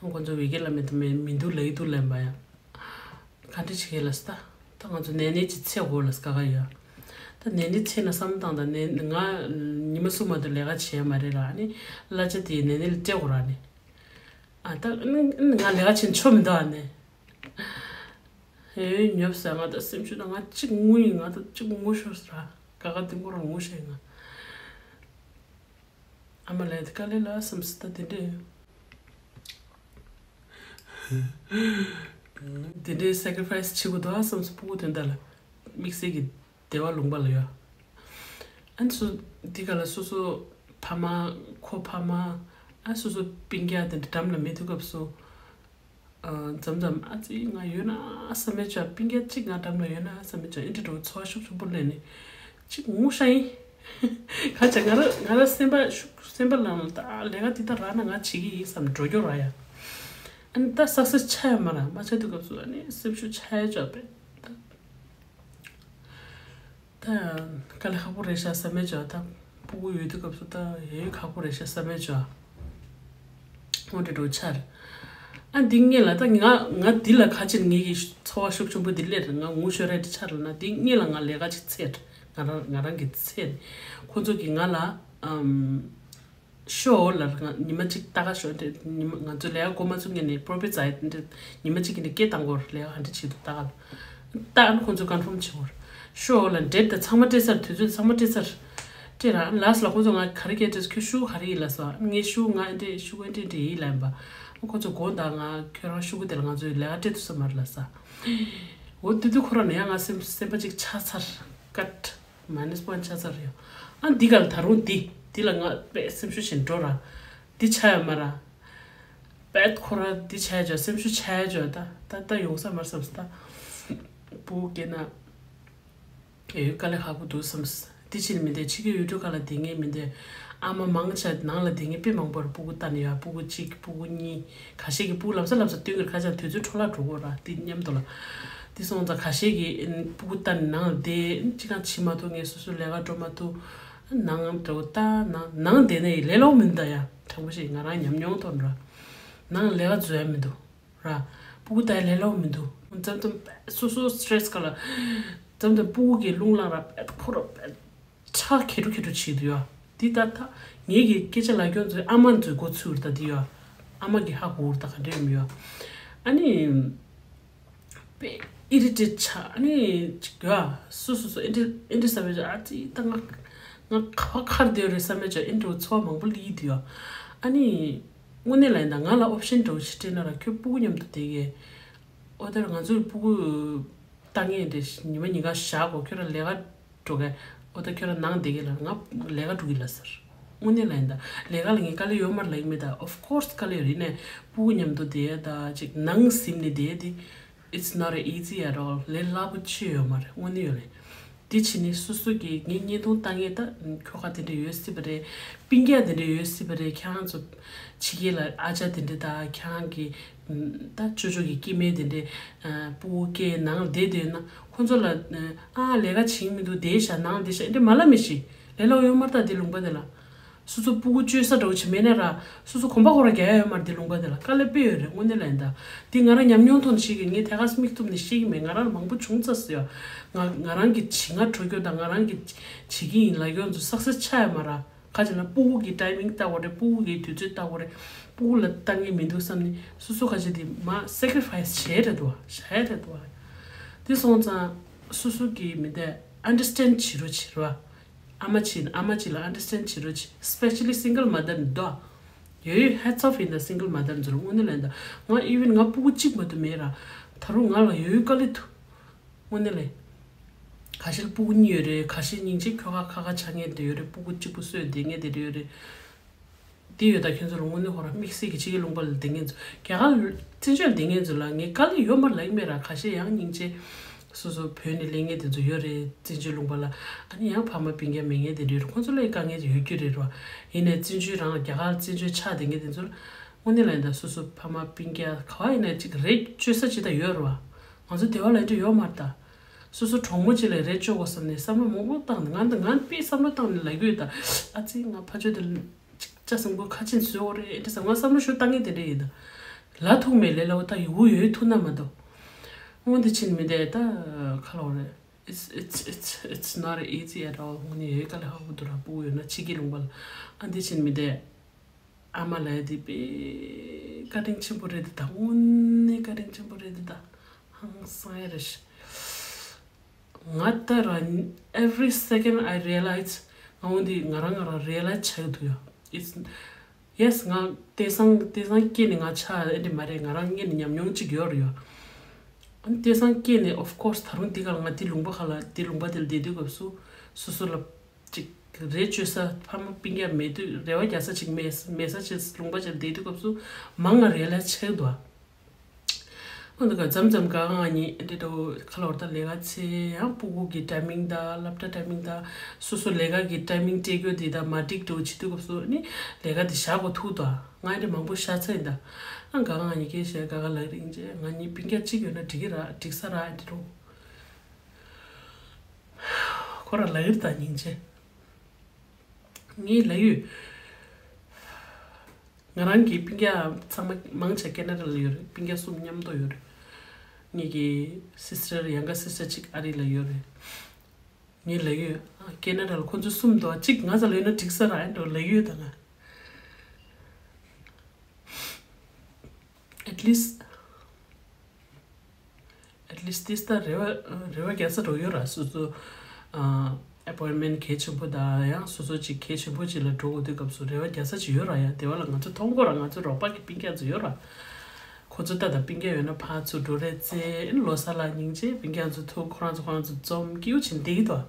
ཁོང་ཚོ་ཝི་ཀེ་ལ་མེད་དུ་མེད་མི་འདུག་ལབ་ཀྱི་འདུག་ལབ་པ་ཡ། ག་འདྲ་བྱེད་ཀྱི་ལབ་ས། ད་ང་ཚོ་ནན་ནན་ཅིག་ཚེ་འགོར་ལབ་ས་ག་ག་ཡོད། ད་ནན་ནན་ཚེ་ན་བསམ་བཏང་ད་ནན་ང་ཉི་མ་གསུམ་མ་གཏོགས་ལས་ཀ་བྱས་མ་རེད་ར། ཨ་ནི་གླ་ཆ་དེ་ནན་ནན་ལ་སྤྲད་དགོས་ར་ནི། ཨ་ད་ང་ལས་ཀ་བྱེད་ཆོག་མི་འདུག་ཨ་ནི། ཧེ་ཉོབ་ས་ང་ད་སེམས་ཤུགས་ད་ང་གཅིག་ངུ་ཡིན། ང་ད་གཅིག་ངུ་ཤོར་ས་ར། ག་ག་དེ་ངུ་ར་ངུ་ཤེས་ང་། ཨ་མ་ལས་དེ་དཀའ་ལས་ལ་བསམ་སྲིད་ད་དེ་འདྲས། དེ་འདྲས་སེ་ཀ་རི་ཕ་ཡི་སི་བྱེད་དགོས་འདུག་ཨ་བསམ་སྲིད། སྤུ་གུ་དོན་དག་ལ་དམིགས་བསལ་གྱི་བདེ་བ་ལུང་པ་ལ་ཡོད། ཨ་ནི་སུ་འདི་ག་ལ་སོ་སོ་ཕ་མ་ཁོ་ཕ་མ་ཨ་སོ་སོ་སྤུན་ཀྱག་དེ་འདྲ་འགྲམ་ལ་མེད་དུས་སྐབས་སུ། ཨ་མཚམས་མཚམས་ཨ་ཙི་ང་ཡོད་ན་བསམ་མེད་ཅོ། སྤུན་ཀྱག་གཅིག་ང་འགྲམ་ལ་ཡོད་ན་བསམ་མེད་ཅོ། ཨེ་འདྲ་འགྲོ་ཚོར་བ་ཤུགས་ཆེན་པོ་སླེབས་ནས་གཅིག་ངུ་ཤ་ཡིན། ག་ཅག་ང་ར་ང་ར་སེམས་པ་ཤུགས་སེམས་པ་ལངས་ལ་ད་ལས་ཀ་འདི་ལྟར་རག་ན་ང་བྱེད་ཀྱི་ཡིན་བསམ་འགྲོ་རྒྱུ་ར་ཡ། ཨ་ནི་ད་སག་སེ་སི་ཆགས་ཡོད་མ་ར་མ་ཆགས་དུས་སྐབས་སུ་ཨ་ནི་སེམས་ཤུགས་ཆག་ཡ་ཅོ་པས་ད། ད་དཀའ་ལས་ཁག་པོ་རེད་ཤག་བསམ་མེད་ཅོ། ད་སྤུ་གུ་ཡོད་དུས་སྐབས་སུ་ད་ཡོད་ཁག་པོ་རེད་ཤག་བསམ་མེད་ཅོ། འོ་འདྲ་འགྲོ་ཆར། ཨ་འདི་ངེད་ལ་ད་ང་ང་འདི་ལ་ཁ་ཕྱིར་ངེད་ཀྱི་ཚོར་བ་ཤུགས་ཆེན་པོ་འདི་སླེབས་རེད། ང་ངུ་ཤོར་རེད་ཆར་ལ་ན་འདི་ངེད་ལ་ང་ལས་ཀ་ཅིག་ཚད་ང་རང་ང་རང་གི་ཚད། ཁོ་ཚོ་གིས་ང་ལ་ཨམ། ཤོ་ལ་ང་ཉི་མ་གཅིག་ལྟ་ག་ཤོག་འདྲེ། ཉི་མ་ང་ཚོ་ལས་ཀ་འགོ་མ་ཚུགས་ངེད་ནས་པོ་རོ་བི་ཛ་ཡི་འདྲེ་ཉི་མ་གཅིག་གི་འདྲེ་སྐད་བཏང་གོ་ལས་ཀ་ཧ་འདྲེ་བྱེད་དུ་ལྟ་ག་ལ་ལྟ་ཨ་ནི་ཁོང་ཚོས་ཀོན་ཕོམ་བྱེད་གོ། ཤོ་ལ་འདྲེ་ད་ཚང་མ་སྤྲད་ཚར། དུས་ཚོད་ཚང་མ་སྤྲད་ཚར། སྤྲད་ར་ལ་སི་ལ་ཁོང་ཚོ་ང་ག་རེ་སྐད་སྤྲད་ཁྱོད་ཤུ་གུ་ག་རེ་ཡིན་ལ་ས། ངས་ཤུ་གུ་ང་འདྲེ་ཤུ་གུ་འདྲེ་འདྲེ་ཡིན་ལ་ཡིན་པ། ཁོང་ཚོ་དགོངས་དག་ང་ཁྱོད་རང་ཤུ་གུ་དེ་ལ་ང་ཚོས་ལས་ཀ་སྤྲད་ཐུབ་ས་མ་རེད་ལ་ས། འོ་དུས་དུས་ཁོ་རང་ནས་ཡང་ང་སེམས་སེམས་པ་གཅིག་ཆགས་ཚར་ཀ་ཊ། མ་ནས་པོན་ཆ་ཚར་ཡོད། ཨ་འདི་ག་ལ་ད་རུང་འདི་འདི་ལ་ང་དཔེ་སེམས་ཤུགས་ཤིག་འགྲོ་ར། འདི་ཆ་ཡ་མ་ར། དཔེ་ཁོ་ར་འདི་ཆ་ཡ་ཇོ་སེམས་ཤུགས་ཆ་ཡ་ཇོ་ད་ད་ད་ཡོང་ས་མ་ར་བསམ་སོང་ད། སྤུ་གུ་སྐྱེ་ན་ཡོད་དཀའ་ལས་ཁག་པོ་འདུག་བསམ། འདི་ཕྱིར་མི་འདོད་ཕྱི་གི་ཡུལ་གྲུ་ཁ་ལ་བསྡད་མཁན་མི་འདོད། ཨ་མ་མང་ཆེ་ནང་ལ་བསྡད་མཁན་དཔེ་མང་པོར་སྤུ་གུ་ལྟ་ནས་ཡོད། སྤུ་གུ་གཅིག་སྤུ་གུ་གཉིས། ཁ་ཤས་ཀྱིས་སྤུ་གུ་ལམ་སང་ལམ་སང་སྟོན་གྱི་རེད། ཁ་ཅིག་དུས་ཚོད་འཕྲོ་བརླག་འགྲོ་གི་རེད་འདི་མཉམ་དུ་ལ། འདི་སོང་ཙང་ཁ་ཤས་ཀྱིས་སྤུ་གུ་ལྟ་ནས་ནང་ལ་བསྡད་ཅི་གང་བྱེད་མ་ཐུབ། ངས་སོ་སོའི་ལས་ཀ་འགྲོ་མ་ཐུབ། ནང་འགྲོ་ལྟ་ནང་ནང་བསྡད་ནས་ལས་སླ་པོ་མིན་ད་ཡ། དྲང་པོ་བཤད་ང་རང་ཉམས་མྱོང་ཐོག་ནས་ར། ནང་ལས་ཀ་འཛུལ་ཡ་མི་འདུག་ར། སྤུ་གུ་ལྟ་ཡ་ལས་སླ་པོ་མི་འདུག་མཚམས་མཚམས་སོ་སོ་སི་ཊེ་རེ་སི་ག་ལ། མཚམས་མཚམས་སྤུ་གུ་གི་རླུང་ལངས་ར་ཁོ་ར། ཁྲག་གད་དྲུག་གད་དྲུག་བྱེད་དུ་ཡོད། འདི་ལྟ་ད་ངེད་ཀྱི་སྐད་ཆ་ལ་སྐྱོན་ཚོས་ཨ་མ་ཚོས་འགོ་ཚུགས་ད་འདི་ཡོད། ཨ་མ་གི་ཧ་གོ་ད་ག་འདྲ་ཡོད་མི་ཡོད། ཨ་ནི་དཔེ་ཨི་རི་ཊེཊ་ཆགས། ཨ་ནི་ཅིག་ཡོད་སུ་སུ་སུ་ཨེ་འདྲ་ཨེ་འདྲ་བསམ་མེད་ཅོ། ཨ་ཙི་ད་ང་ང་ག་བ་ཁར་བསྡད་ཡོད་རེད་བསམ་མེད་ཅོ། ཨེ་འདྲ་ཚོར་བ་མང་པོ་སླེབས་ཀྱི་འདུག་ཡོད། ཨ་ནི་དངོས་གནས་ལ་ཡིན་ད་ང་ལ་ཨོབ་ཤན་འདྲ་བོ་ཞིག་སྤྲད་ན་ར་ཁྱོད་སྤུ་གུ་མཉམ་དུ་བསྡད་གས། ཨོ་ད་ང་ཚོའི་སྤུ་གུ་ལྟ་ངན་དེ་ཉི་མ་ཉིན་གང་བཞག་གོ། ཁྱོད་རང་ལས་ཀ་འགྲོ་གས། ཨོ་ད་ཁྱོད་རང་ནང་བསྡད་གས་ལ་ང་ལས་ཀ་འགྲོ་གི་ལ་ཟེར། དངོས་གནས་ལ་ཡིན་ད་ལས་ཀ་ལ་ངས་དཀའ་ལས་ཡོད་མ་རེད་ལབ་ཀྱི་མེད་ད། Of course དཀའ་ལས་ཡོད་རེད། ནས་སྤུ་གུ་མཉམ་དུ་བསྡད་ཡ་ད་ཅིག་ནང་ཟིན་ནས་བསྡད་ཡ་དེ་It's not a easy at all. ལས་སླ་པོ་ཅི་ཡོད་མ་རེད། དངོས་གནས་ཡོད་རེད། དེ་བྱས་ནས་སོ་སོ་གིས་ངའི་བརྙན་ཐུང་ལྟ་ངེས་ད་ཁྱོ་ག་དེ་འདྲ་ཡོད་སྲིད་པ་རེད། སྤུན་ཀྱག་དེ་འདྲ་ཡོད་སྲིད་པ་རེད། ཁྱེད་རང་ཚོ་ཕྱི་རྒྱལ་ལ་ཨ་ཅག་དེ་འདྲ་ད་ཁྱེད་རང་གི་ད་ཅོ་ཅོ་གི་སྐྱེ་དམན་དེ་འདྲ་སྤུ་གུ་སྐྱེ་ནང་ལ་བསྡད་བསྡད་ན་ཁོ་ཚོ་ལ་ཨ་ལས་ཀ་བྱེད་ཀྱི་མི་འདུག་བསྡད་ཤག་ནང་ལ་བསྡད་ཤག་འདི་འདྲ་མ་ལབ་མི་ཤེས། ལས་སླ་པོ་ཡོད་མ་རེད་ད་དེ་ལུང་པ་དེ་ལ། སོ་སོ་སྤུ་གུ་བཅོལ་ས་འདྲ་བོ་ཅིག་མེད་ན་ར། སོ་སོ་གོམ་པ་ཁོ་རང་རྒྱག་ཡ་ཡོད་མ་རེད། དེ་ལུང་པ་དེ་ལ་དཀའ་ལས་དཔེ་ཡོད་རེད། དངོས་གནས་ལ་ཡིན་ད། དེ་ང་རང་ཉམས་མྱོང་ཐོག་ནས་ཤེས་ཀྱི། ངས་ཐད་ཀར་མིག་བཙུམ་ནས་ཤེས་ཀྱི་མེད། ང་རང་ལ་མང་པོ་བྱུང་ཚར་སོང་ཡ། ང་ང་རང་གི་བྱེད་ང་འགྲོ་རྒྱུ་དང་ང་རང་གི་བྱེད་ཀྱི་ཡིན་ལབ་ཡོང་ཚོ་སག་སེ་སི་ཆགས་ཡ་མ་ར། ཁ་ཅིག་ལ་སྤུ་གུ་གི་ཊའི་མིང་ལྟ་དགོས་རེད། སྤུ་གུ་གི་དུས་ཚོད་ལྟ་དགོས་རེད། སྤུ་གུ་ལ་ལྟ་ངེས་མི་འདུག་བསམ་ནས་སོ་སོ་ཁ་ཅིག་དེ་མ་སེ་ཀ་རི་ཕ་ཡི་སི་བྱས་རེད་དོ། བྱས་རེད་དོ། དེ་སོང་ཙང་སོ་སོ་གི་མི་དེ་ཨན་ཌར་སི་ཊེན་ཌ་བྱེད་རོགས་བྱེད་རོགས། ཨ་མ་ཅིག་ཨ་མ་ཅིག་ལ་ཨན་ཌར་སི་ཊེན་ཌ་བྱེད་རོགས་བྱེད། སི་པེ་ཤ་ལི་སིང་གལ་མ་དར་འདུག་ཡོད་ཡོད་ཧེ་ཊི་སི་ཨོཕ་ཡིན་ད་སིང་གལ་མ་དར་ཚོ་ལ་དངོས་གནས་ལ་ཡིན་ད། ང་ཨི་ཝན་ང་སྤུ་གུ་གཅིག་མ་གཏོགས་མེད་ར། ད་རུང་ང་ལ་ཡོད་ཡོད་དཀའ་ལས་འདུག་དངོས་གནས་ལ། ཁ་ཤས་ལ་སྤུ་གུ་གཉིས་ཡོད་རེད། ཁ་ཤས་སྙིང་རྗེ་ཁྱོ་ག་ཁ་ཁ་ཆགས་མཁན་དེ་ཡོད་རེད། སྤུ་གུ་གཅིག་པུ་གསོས་བསྡད་མཁན་དེ་འདྲ་ཡོད་རེད། དེ་ཡོད་ད་ཁྱོད་ཚོ་ལ་དངོས་གནས་ཁོ་རང་དམིགས་བསལ་གྱི་ཕྱི་རྒྱལ་ལུང་པ་ལ་བསྡད་མཁན་ཚོ་རྒྱ་གར་བཙན་བྱོལ་བསྡད་མཁན་ཚོ་ལ་ངས་དཀའ་ལས་ཡོད་མ་རེད་ལབ་ཀྱི་མེད་ར། ཁ་ཤས་ཡང་སྙིང་རྗེ་ སོ་སོ་བོད་ནས་སླེབས་མཁན་དེ་ཚོ་ཡོད་རེད། བཙན་བྱོལ་ལུང་པ་ལ། ཨ་ནི་ཡང་ཕ་མ་སྤུན་ཀྱག་མེད་མཁན་དེ་འདྲ་ཡོད་རེད། ཁོང་ཚོ་ལ་དཀའ་ངལ་ཡོད་རྒྱུ་རེད་རོ། ཡིན་ནའི་བཙན་བྱོལ་རང་ལ་རྒྱ་གར་བཙན་བྱོལ་ཆགས་བསྡད་མཁན་དེ་ཚོ་ལ་དངོས་གནས་ལ་ཡིན་ད་སོ་སོ་ཕ་མ་སྤུན་ཀྱག་ག་བ་ཡིན་ནའི་ཅིག་རེ་བཅོལ་ས་ཅིག་ད་ཡོད་རེད་བ། ང་ཚོ་སྡེ་བ་ལ་འདྲ་ཡོད་མ་རེད་ད། སོ་སོ་གྲོགས་མོ་ཅིག་ལ་རེ་བཅོལ་དགོས་བསམ་ནས་བསམ་བློ་མང་པོ་བཏང་ནས། ང་ང་དཔེ་བསམ་བློ་བཏང་ནས་ལབ་ཀྱི་ཡོད་ད། ཨ་ཙི་ང་ཕ་ཆོས་དེ་ཅིག་ལྕགས་ཟིང་པོ་ཁ་ཆེན་བཟོས་འོ་རེད་དེ་བསམ། ང་བསམ་བློ་ཞུ་བཏང་གི་དེ་འདྲ་ཡིན་ད། ལ་ཐུག་མེད་ལས་ལ་འོ་ད་ཡི་འུ་ཡོད་ཐུག་ན་མ་གཏོགས། འོ་འདི་ཕྱིན་མི་བསྡད་ད། ཁ་ལོ་རེད། It's, it's, it's, it's not easy at all. དངོས་གནས་ཡོད་དཀའ་ལས་ཁག་པོ་འདུག་ར། སྤུ་གུ་ཡོད་ན་ཕྱི་རྒྱལ་ལུང་པ་ལ། ཨ་འདི་ཕྱིན་མི་བསྡད། ཨ་མ་ལ་ཡ་དེ་དཔེ་བཀའ་དྲིན་ཆེན་པོ་རེད་དེ་ད། དངོས་གནས་བཀའ་དྲིན་ཆེན་པོ་རེད་དེ་ད། ཧང་སང་ཡ་རེད་ཤག་ང་ད་ར་every second I realize ང་འོ་འདི་ང་རང་ང་རང་realize བྱ་གི་འདུག་ཡ། It's, yes, ང་དེང་སང་དེང་སང་སྐྱེས་ནས་ང་ཆགས་ཨེ་འདྲ་མ་རེད། ང་རང་སྔོན་ནས་ཉམས་མྱོང་གཅིག་ཡོད་རེད་ཡ། ཨ་ནི་དེང་སང་སྐྱེས་ནས་of course ད་རུང་འདི་ག་ལ་ང་འདི་ལུང་པ་ཁ་ལ་འདི་ལུང་པ་དེ་ལ་བསྡད་དུས་སྐབས་སུ་སོ་སོ་ལ་ཅིག་རེ་བཅོལ་ས་ཕ་མ་སྤུན་ཀྱག་མེད་དུས་རེ་བ་རྒྱག་ས་ཅིག་མེད་མེད་ས་ཅིག་ལུང་པ་ཅིག་ལ་བསྡད་དུས་སྐབས་སུ་མང་ང་realize བྱེད་འདུག་ཨ་འདི་ག་མཚམས་མཚམས་ག་ང་གཉིས་འདི་འདྲ་ཁ་ལོར་ད་ལས་ཀ་ཚེ་ཡང་སྤུ་གུ་གི་timing ད་སློབ་གྲྭ་timing ད་སོ་སོ་ལས་ཀ་གི་timing སྤྲད་རྒྱུ་འདི་ད་མ་འགྲིག་འགྲོ་བྱེད་དུས་སྐབས་སུ་ནི་ལས་ཀ་འདི་བཞག་དགོས་ཐུག་ད། ང་འདི་མང་པོ་བཞག་ཚར་ཡིན་ད། ཨ་ག་ང་གཉིས་ཀས་བཤད་ག་ག་ལ་རིང་རྗེས་ང་གཉིས་སྤུན་ཀྱག་གཅིག་ཡོད་ན་འགྲིག་གི་ར་འགྲིག་ས་ར་འདི་འདྲ། ཁོ་རང་ལབ་ཡོད་ད་སྙིང་རྗེ། ངས་ལབ་ཡོད། ང་རང་གི་སྤུན་ཀྱག་ཚང་མ་མང་ཆེ་ཁེ་ན་ཌ་ལ་ཡོད་རེད། སྤུན་ཀྱག་གསུམ་མཉམ་དུ་ཡོད་རེད། ངེད་ཀྱི་sister younger sister གཅིག་ཨ་རི་ལ་ཡོད་རེད། ངས་ལབ་ཡོད། ཨ་ཁེ་ན་ཌ་ལ་ཁོ་ཚོ་གསུམ་འདུག་གཅིག་ང་ཚོ་ལ་ཡོད་ན་འགྲིག་ས་ར་ཨེ་འགྲོ་ལབ་ཡོད་ད་ང་། At least at least this ད་རེ་བ་རེ་བ་རྒྱག་ས་འགྲོ་ཡོད་ར། སོ་སོ་ཨ་appointment གལ་ཆེན་པོ་དང་ཡང་སོ་སོ་ཅིག་གལ་ཆེན་པོ་ཅིག་ལ་འགྲོ་དགོས་དུས་སྐབས་སུ་རེ་བ་རྒྱག་ས་ཅིག་ཡོད་ར། ཡང་དེ་བ་ལ་ང་ཚོ་མཐོང་གོ་ར། ང་ཚོ་རོགས་པ་གི་སྤུན་ཀྱག་ཚོ་ཡོད་ར། ཁོ་ཚོ་ད་ད་སྤུན་ཀྱག་ཡོད་ན་ཕར་ཚུར་འགྲོ་རེས་རྩེ་ལོ་གསར་ལ་སྙིང་རྗེ་སྤུན་ཀྱག་ཚོ་ཐུག་ཁོ་རང་ཚོ་ཁོ་རང་ཚོ་འཛོམས་སྐྱིད་པོ་བྱེད་བསྡད་ཀྱི་འདུག་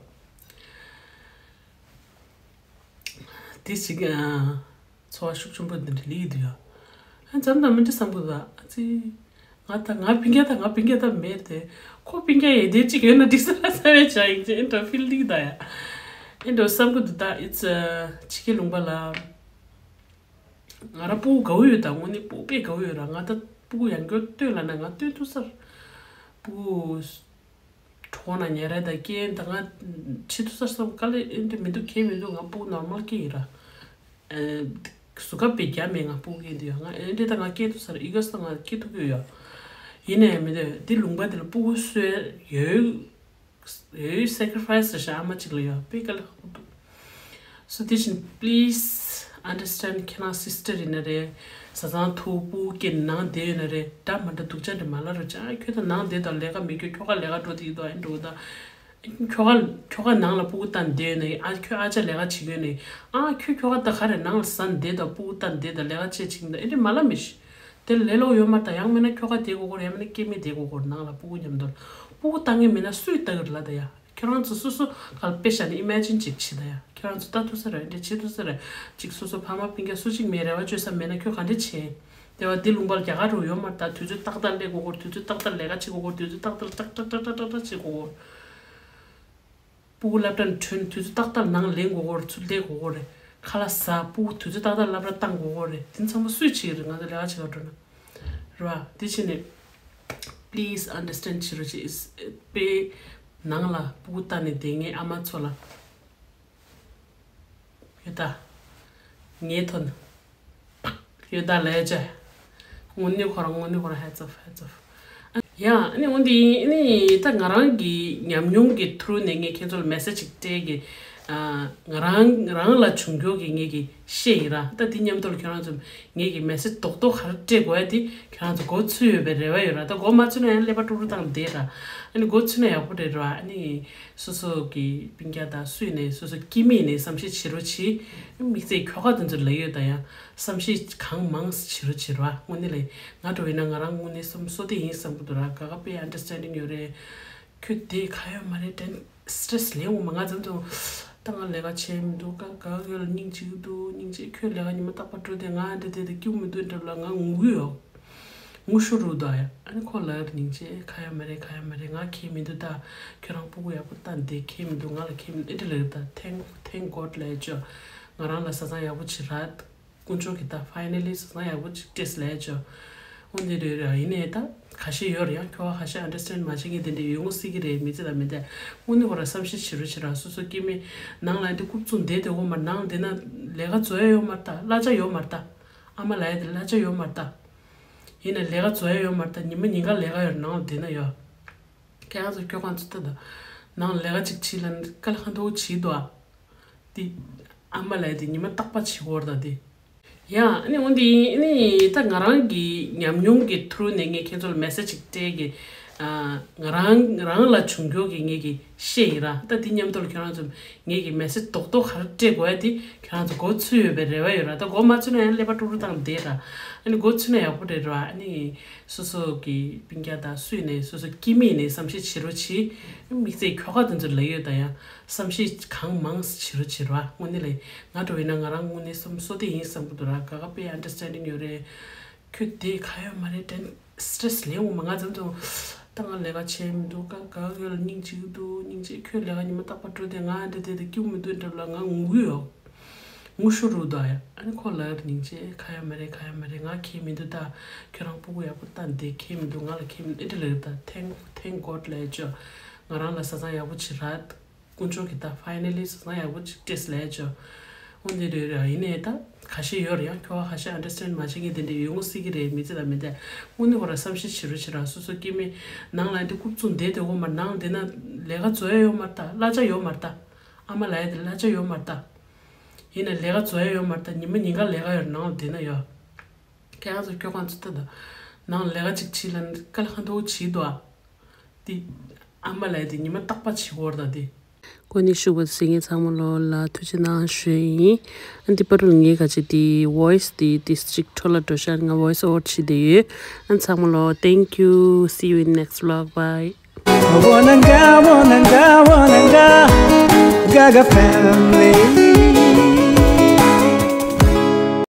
དེ་ཞིག་ཨ། ཚོར་བ་ཤུགས་ཆེན་པོ་འདི་འདྲ་སླེབས་ཀྱི་འདུག་ཡ། ཨ་མཚམས་དང་མི་འདྲ་བསམ་གི་འདུག་ཨ་ཙི། ང་ད་ང་སྤུན་ཀྱག་ད་ང་སྤུན་ཀྱག་ད་མེད་དེ། ཁོ་སྤུན་ཀྱག་ཡོད་དེ་གཅིག་ཡོད་ན་འགྲིག་ས་ར་བསམ་པའི་བྱ་ཡིན་ཅེས་ཨེ་འདྲ་ཕིལ་འདུག་ད་ཡ། ཨེ་འདྲ་བསམ་གི་འདུག་ད་ཨི་ཙི། ཕྱི་རྒྱལ་ལུང་པ་ལ། ང་རང་སྤུ་གུ་དགའ་བོ་ཡོད་ད། དངོས་གནས་སྤུ་གུ་དཔེ་དགའ་བོ་ཡོད་ར། ང་ད་སྤུ་གུ་ཡང་བསྐྱར་སྟོན་ལབ་ན་ང་སྟོན་ཐུབ་ས་ར། སྤུ་གུ། གྲོངས་ན་ཉལ་ར་ད་སྐྱེ་ད་ང་ཆི་ཐུབ་ས་བསམ་དཀའ་ལས་ཨེ་འདྲ་མི་འདུག་གལ་མི་འདུག་ང་སྤུ་གུ་normal སྐྱེ་ཡིན་ར། ཨེ། གཟུགས་ཁ་དཔེ་རྒྱ་མེད་ང་སྤུ་གུ་སྐྱེ་འདུག་ཡ། ང་ཨེ་འདྲ་ད་ང་སྐྱེ་ཐུབ་ས་ར་ཨི་ག་ས་ང་སྐྱེ་ཐུབ་ཀྱི་ཡོད་ཡ། ཡིན་ནའི་མི་འདུག་འདི་ལུང་པ་འདི་ལ་སྤུ་གུ་གསོས་ཡོད། ཡོད་sacrifice རེད་ཤག་ཨ་མ་གཅིག་ལ་ཡ་དཔེ་དཀའ་ལས་ཁག་པོ་འདུག So this please understand ཁྱེད་རང་sister ཡིན་ན་རེད། བཟའ་ཚང་ཐུག་སྤུ་གུ་སྐྱེས་ནང་བསྡད་ཡོད་ན་རེད། འདྲ་མ་འདྲ་སྡུག་ཅག་འདྲ་མ་ལབ་རོགས་བྱ། ཁྱོད་ད་ནང་བསྡད་དང་ལས་ཀ་མེད་ཁྱོད་ཁྱོ་ག་ལས་ཀ་འགྲོ་དེ་ཡིན་དོ་ཨེ་འགྲོ་ད། ཁྱོ་ག་ཁྱོ་ག་ནང་ལ་སྤུ་གུ་བལྟས་བསྡད་ཡོད་ན་ཨ་ཁྱོད་ཨ་ཅག་ལས་ཀ་བྱེད་ཀྱི་ཡོད་ན་ཨ་ཁྱོད་ཁྱོ་ག་ད་ག་རེ་ནང་ལ་ཟ་བསྡད་དང་སྤུ་གུ་བལྟས་བསྡད་དང་ལས་ཀ་བྱེད་བྱེད་ཀྱི་ཡིན་ད་ཨེ་འདྲ་མ་ལབ་མི་ཤེས། དེ་ལས་སླ་པོ་ཡོད་མ་རེད་ད། ཡང་མིན་ན་ཁྱོ་ག་བསྡད་དགོས་ཀྱི་རེད། ཡང་མིན་ན་སྐྱེ་དམན་བསྡད་དགོས་ཀྱི་རེད། ནང་ལ་སྤུ་གུ་མཉམ་དུ། སྤུ་གུ་ལྟ་མཁན་མེད་ན་སུས་ལྟ་གི་རེད་ལབ་ད་ཡ། ཁྱོད་རང་ཚོ་སོ་སོ་ག་ལ་དཔེ་བཞག་ནས་imagine ཅིག་བྱེད་ད་ཡ། ཁྱོད་རང་ཚོ་ལྟ་ཐུབ་ས་རེད། འདི་བྱེད་ཐུབ་ས་རེད། ཅིག་སོ་སོ་ཕ་མ་སྤུན་ཀྱག་སུ་གཅིག་མེད་རེ་བ་བཅོལ་ས་མེད་ན་ཁྱོད་ག་འདྲ་བྱེད། དེ་བ་འདི་ལུང་པ་ལ་རྒྱ་གར་རུ་ཡོད་མ་རེད་ད། དུས་ཚོད་ཏག་ཏག་སླེབས་དགོས་ཀྱི་རེད། དུས་ཚོད་ཏག་ཏག་ལས་ཀ་བྱེད་དགོས་ཀྱི་རེད། དུས་ཚོད་ཏག་ཏག་ཏག་ཏག་ཏག་ཏག་ཏག་བྱེད་དགོས་ཀྱི་རེད། སྤུ་གུ་སློབ་གྲྭ་ནས་ཐོན་དུས་ཚོད་ཏག་ཏག་ནང་ལེན་དགོས་ཀྱི་རེད། ཚུར་སླེབས་དགོས་ཀྱི་རེད། ཁ་ལག་ཟ། སྤུ་གུ་དུས་ཚོད་ཏག་ཏག་སློབ་གྲྭ་བཏང་དགོས་ཀྱི་རེད། དེ་ཚང་མ་སུས་བྱེད་ཀྱི་རེད། ང་ཚོ་ལས་ཀ་བྱེད་ག་འགྲོ་ན། རེད་བ། དེ་བྱས་ནས་please understand བྱེད་རོགས་བྱེད། དཔེ་ནང་ལ་སྤུ་གུ་བལྟས་ནས་བསྡད་མཁན་ཨ་མ་ཚོ་ལ། ཡོད་ད། ངའི་ཐོག་ནས། ཡོད་ད་ལས་བྱ། དངོས་གནས་ཁོ་རང་དངོས་གནས་ཁོ་རང་hats off, hats off. ཡ། ཨ་ནི་འོན་ཏེ་ཨ་ནི་ད་ང་རང་གི་ཉམས་མྱོང་གི་ཐུརུ་ནས་ངས་ཁྱེད་ཚོ་ལ་message ཅིག་སྤྲད་གི། ཨ། ང་རང་རང་ལ་བྱུང་རྒྱུ་གི་ངས་གི་བཤད་ཡིན་ར། ད་འདི་མཉམ་དུ་ལ་ཁྱེད་རང་ཚོ་ངས་གི་message རྡོག་རྡོག་ག་རེ་སྤྲད་དགོས་ཡ་དེ་ཁྱེད་རང་ཚོ་མགོ་ཚོས་ཡོད་པའི་རེ་བ་ཡོད་ར། ད་མགོ་མ་ཚོས་ན་ཡང་ཀླད་པ་ཀྲུག་ཀྲུག་བཏང་བསྡད་ར། ཨ་ནི་མགོ་ཚོས་ན་ཡག་པོ་རེད་ར། ཨ་ནི། སོ་སོ་གི་སྤུན་ཀྱག་དང་སུ་ཡིན་ནའི་སོ་སོ་སྐྱེ་དམན་ནས་བསམ་ཤེས་བྱེད་རོགས་གྱིས། དམིགས་བསལ་ཁྱོ་ག་དེ་ཚོ་ལ་ཡོད་ད་ཡ། བསམ་ཤེས་གང་མང་བྱེད་རོགས་གྱིས་ར། དངོས་གནས་ལས་ང་འདྲ་བོ་ཡིན་ན་ང་རང་དངོས་གནས་བསམ་བསོད་བདེ་ཡིན་བསམ་གི་འདུག་ར། ག་ག་དཔེ་understanding ཡོད་རེད། ཁྱོད་དེ་ག་ཡོད་མ་རེད་དྲན་stress ལེན་འོང་མ། ང་ཙམ་ཙམ་ད་ང་ལས་ཀ་བྱས་མི་འདུག་ག་ག་ག་ལ་སྙིང་རྗེ་གི་འདུག་སྙིང་རྗེ། ཁྱོད་ལས་ཀ་ཉི་མ་རྟག་པར་འགྲོ་དེ་ང་འདྲ་དེ་དེ་སྐྱིད་པོ་མི་འདུག་འདྲ་ལ་ང་ངུ་གི་ཡོད། ངུ་ཤུ་རུ་དོ་ཡ། ཨ་ནི་ཁོ་ལ་ཡར་སྙིང་རྗེ། ཁ་ཡ་མ་རེད། ཁ་ཡ་མ་རེད། ང་ཁྱེད་མི་འདུག་ད། ཁྱོད་རང་སྤུ་གུ་ཡག་པོ་ད་འདི་ཁྱེད་མི་འདུག་ང་ལ་ཁྱེད་མི་འདུག་ཨེ་འདྲ་ལབ་ད། Thank thank God ལབ་ཅོ། ང་རང་ལ་བཟའ་ཚང་ཡག་པོ་ཅིག་རག་དཀོན་མཆོག་གིས་ད་finally བཟའ་ཚང་ཡག་པོ་ཅིག་སྤྲད་ལབ་ཅོ། འོ་འདི་རེད་ར། ཡིན་ནའི་ད་ཁ་ཤས་ཡོད་རེད། ཡང་ཁྱོ་ག་ཁ་ཤས་understand མ་བྱེད་མཁན་དེ་འདྲ་ཡོད་ངོ་སྲིད་ཀྱི་རེད། མི་ཚེ་ལ་མི་བསྡད། དངོས་གནས་ཁོ་ར་བསམ་ཤེས་བྱེད་རོགས་བྱེད་ར། སོ་སོ་སྐྱེ་དམན་ནང་ལ་འདི་རྐུབ་བཙུགས་བསྡད་དེ་འོ་མ་ནང་བསྡད་ན་ལས་ཀ་བཟོ་ཡ་ཡོད་མ་རེད་ད། གླ་ཆ་ཡོད་མ་རེད་ད། ཨ་མ་ལབ་ཡ་དེ་གླ་ཆ་ཡོད་མ་རེད་ད། ཡིན་ན་ལས་ཀ་བཟོ་ཡ་ཡོད་མ་རེད་ད། ཉི་མ་ཉིན་གང་ལས་ཀ་ཡོད་རེད། ནང་ལ་བསྡད་ན་ཡོད། ཁྱེད་རང་ཚོ་ཁྱོ་ག་ཚོ་ལྟ་ད། ནང་ལས་ཀ་ཅིག་བྱེད་ལ་དཀའ་ལས་ཁ་མཐོ་བོ་བྱེད་འདུག་ཨ། དེ་ཨ་མ་ལབ་ཡ་དེ་ཉི་མ་རྟག་པར་བྱེད་དགོས་རེད་ད་དེ། ཡ་ཨ་ནི་འོན་ཏེ་ཨ་ནི་ད་ང་རང་གི་ཉམས་མྱོང་གི་through ནས་ངས་ཁྱེད་ཚོ་ལ་message ཅིག་སྤྲད་གི། ཨ་ང་རང་རང་ལ་བྱུང་རྒྱུ་གི་ངས་གི་བཤད་ཡིན་ར། ད་དེ་མཉམ་དུ་ལ་ཁྱེད་རང་ཚོ་ངས་གི་message རྡོག་རྡོག་ག་རེ་སྤྲད་དགོས་ཡ་དེ་ཁྱེད་རང་ཚོ་མགོ་ཚོས་ཡོད་པའི་རེ་བ་ཡོད་ར། ད་མགོ་མ་ཚོས་ན་ཡང་ཀླད་པ་དཀྲུག་དཀྲུག་བཏང་བསྡད་ར། ཨ་ནི་མགོ་ཚོས་ན་ཡག་པོ་རེད་ར། ཨ་ནི་སོ་སོ་གི་སྤུན་ཀྱག་དང་སུ་ཡིན་ནའི་སོ་སོ་སྐྱེ་དམན་ཡིན་ནའི་བསམ་ཤེས་བྱེད་རོགས་བྱེད། དམིགས་བསལ་ཁྱོ་ག་དེ་ཚོ་ལ་ཡོད་ད་ཡ། བསམ་ཤེས་གང་མང་བྱེད་རོགས་བྱེད་ར། དངོས་གནས་ལ་ང་འདྲ་བོ་ཡིན་ན་ང་རང་དངོས་གནས་བསམ་བཟོ་དེ་ཡིན་བསམ་གི་འདུག་ར། ག་ག་དཔེ་understanding ཡོད་རེད། ཁྱོད་དེ་ག་ཡོད་མ་རེད་དྲན། stress ལེན་འོང་མ། ང་ཙམ་ཙམ་ད་ང་ལས་ཀ་བྱས་མི་འདུག་ག་ག་ཁྱོད་ལ་སྙིང་རྗེ་གི་འདུག་སྙིང་རྗེ། ཁྱོད་ལས་ཀ་ཉི་མ་རྟག་པར་འགྲོ་དེ་ང་འདྲ་དེ་དེ་སྐྱིད་པོ་མི་འདུག་འདྲ་ལ་ང་ངུ་གི་ཡོད། ངུ་ཤུ་རུ་དོ་ཡ། ཨ་ནི་ཁོ་ལ་ཡར་སྙིང་རྗེ། ཁ་ཡ་མ་རེད། ཁ་ཡ་མ་རེད། ང་ཁྱེད་མི་འདུག་ད། ཁྱོད་རང་སྤུ་གུ་ཡག་པོ་ད་འདི་ཁྱེད་མི་འདུག་ང་ལ་ཁྱེད་མི་འདུག་ཨེ་འདྲ་ལབ་ད། thank thank God ལབ་ཅོ། ང་རང་ལ་བཟའ་ཚང་ཡག་པོ་ཅིག་རག་དཀོན་མཆོག་གིས་ད་finally བཟའ་ཚང་ཡག་པོ་ཅིག་སྤྲད་ལབ་ཅོ། འོ་འདི་རེད་ར། ཡིན་ནའི་ད་ཁ་ཤས་ཡོད་རེད། ཡང་ཁྱོ་ག་ཁ་ཤས་understand མ་བྱེད་མཁན་དེ་འདྲ་ཡོད་ངོ་སྲིད་ཀྱི་རེད། མི་ཚེ་ལ་མི་བསྡད། དངོས་གནས་ཁོ་ར་བསམ་ཤེས་བྱེད་རོགས་བྱེད་ར། སོ་སོ་སྐྱེ་དམན་ནང་ལ་འདི་རྐུབ་བཙུགས་བསྡད་དེ་འོ་མ་ནང་བསྡད་ན་ལས་ཀ་བཟོ་ཡ་ཡོད་མ་རེད་ད། གླ་ཆ་ཡོད་མ་རེད་ད། ཨ་མ་ལབ་ཡ་དེ་གླ་ཆ་ཡོད་མ་རེད་ད། ཡིན་ན་ལས་ཀ་བཟོ་ཡ་ཡོད་མ་རེད་ད། ཉི་མ་ཉིན་གང་ལས་ཀ་ཡོད་རེད། ནང་ལ་བསྡད་ན་ཡོད། ཁྱེད་རང་ཚོ་ཁྱོ་ག་ཚོ་ལྟ་ད། ནང་ལས་ཀ་ཅིག་བྱེད་ལ་དཀའ་ལས་ཁ་མཐོ་བོ་བྱེད་འདུག་ཨ། དེ་ཨ་མ་ལབ་ཡ་དེ་ཉི་མ་རྟག་པར་བྱེད་དགོས་རེད་ད་དེ། ཀོ་ནི་ཤུ་བ་གཟིགས་མཁན་ཚང་མ་ལོ་ལ་ཐུགས་རྗེ་གནང་ཞུ་ཡིན། ཨ་འདི་པར་ལ་ངས་ག་ཅི་དེ་voice དེ་དེ་ཅིག་འཕྲོ་ལ་འགྲོ་ཤག་ང་voice over བྱེད་དེ་ཡོད། ཨ་ཚང་མ་ལོ་thank you, see you in next vlog, bye. Wananga, wananga, wananga, Gaga family.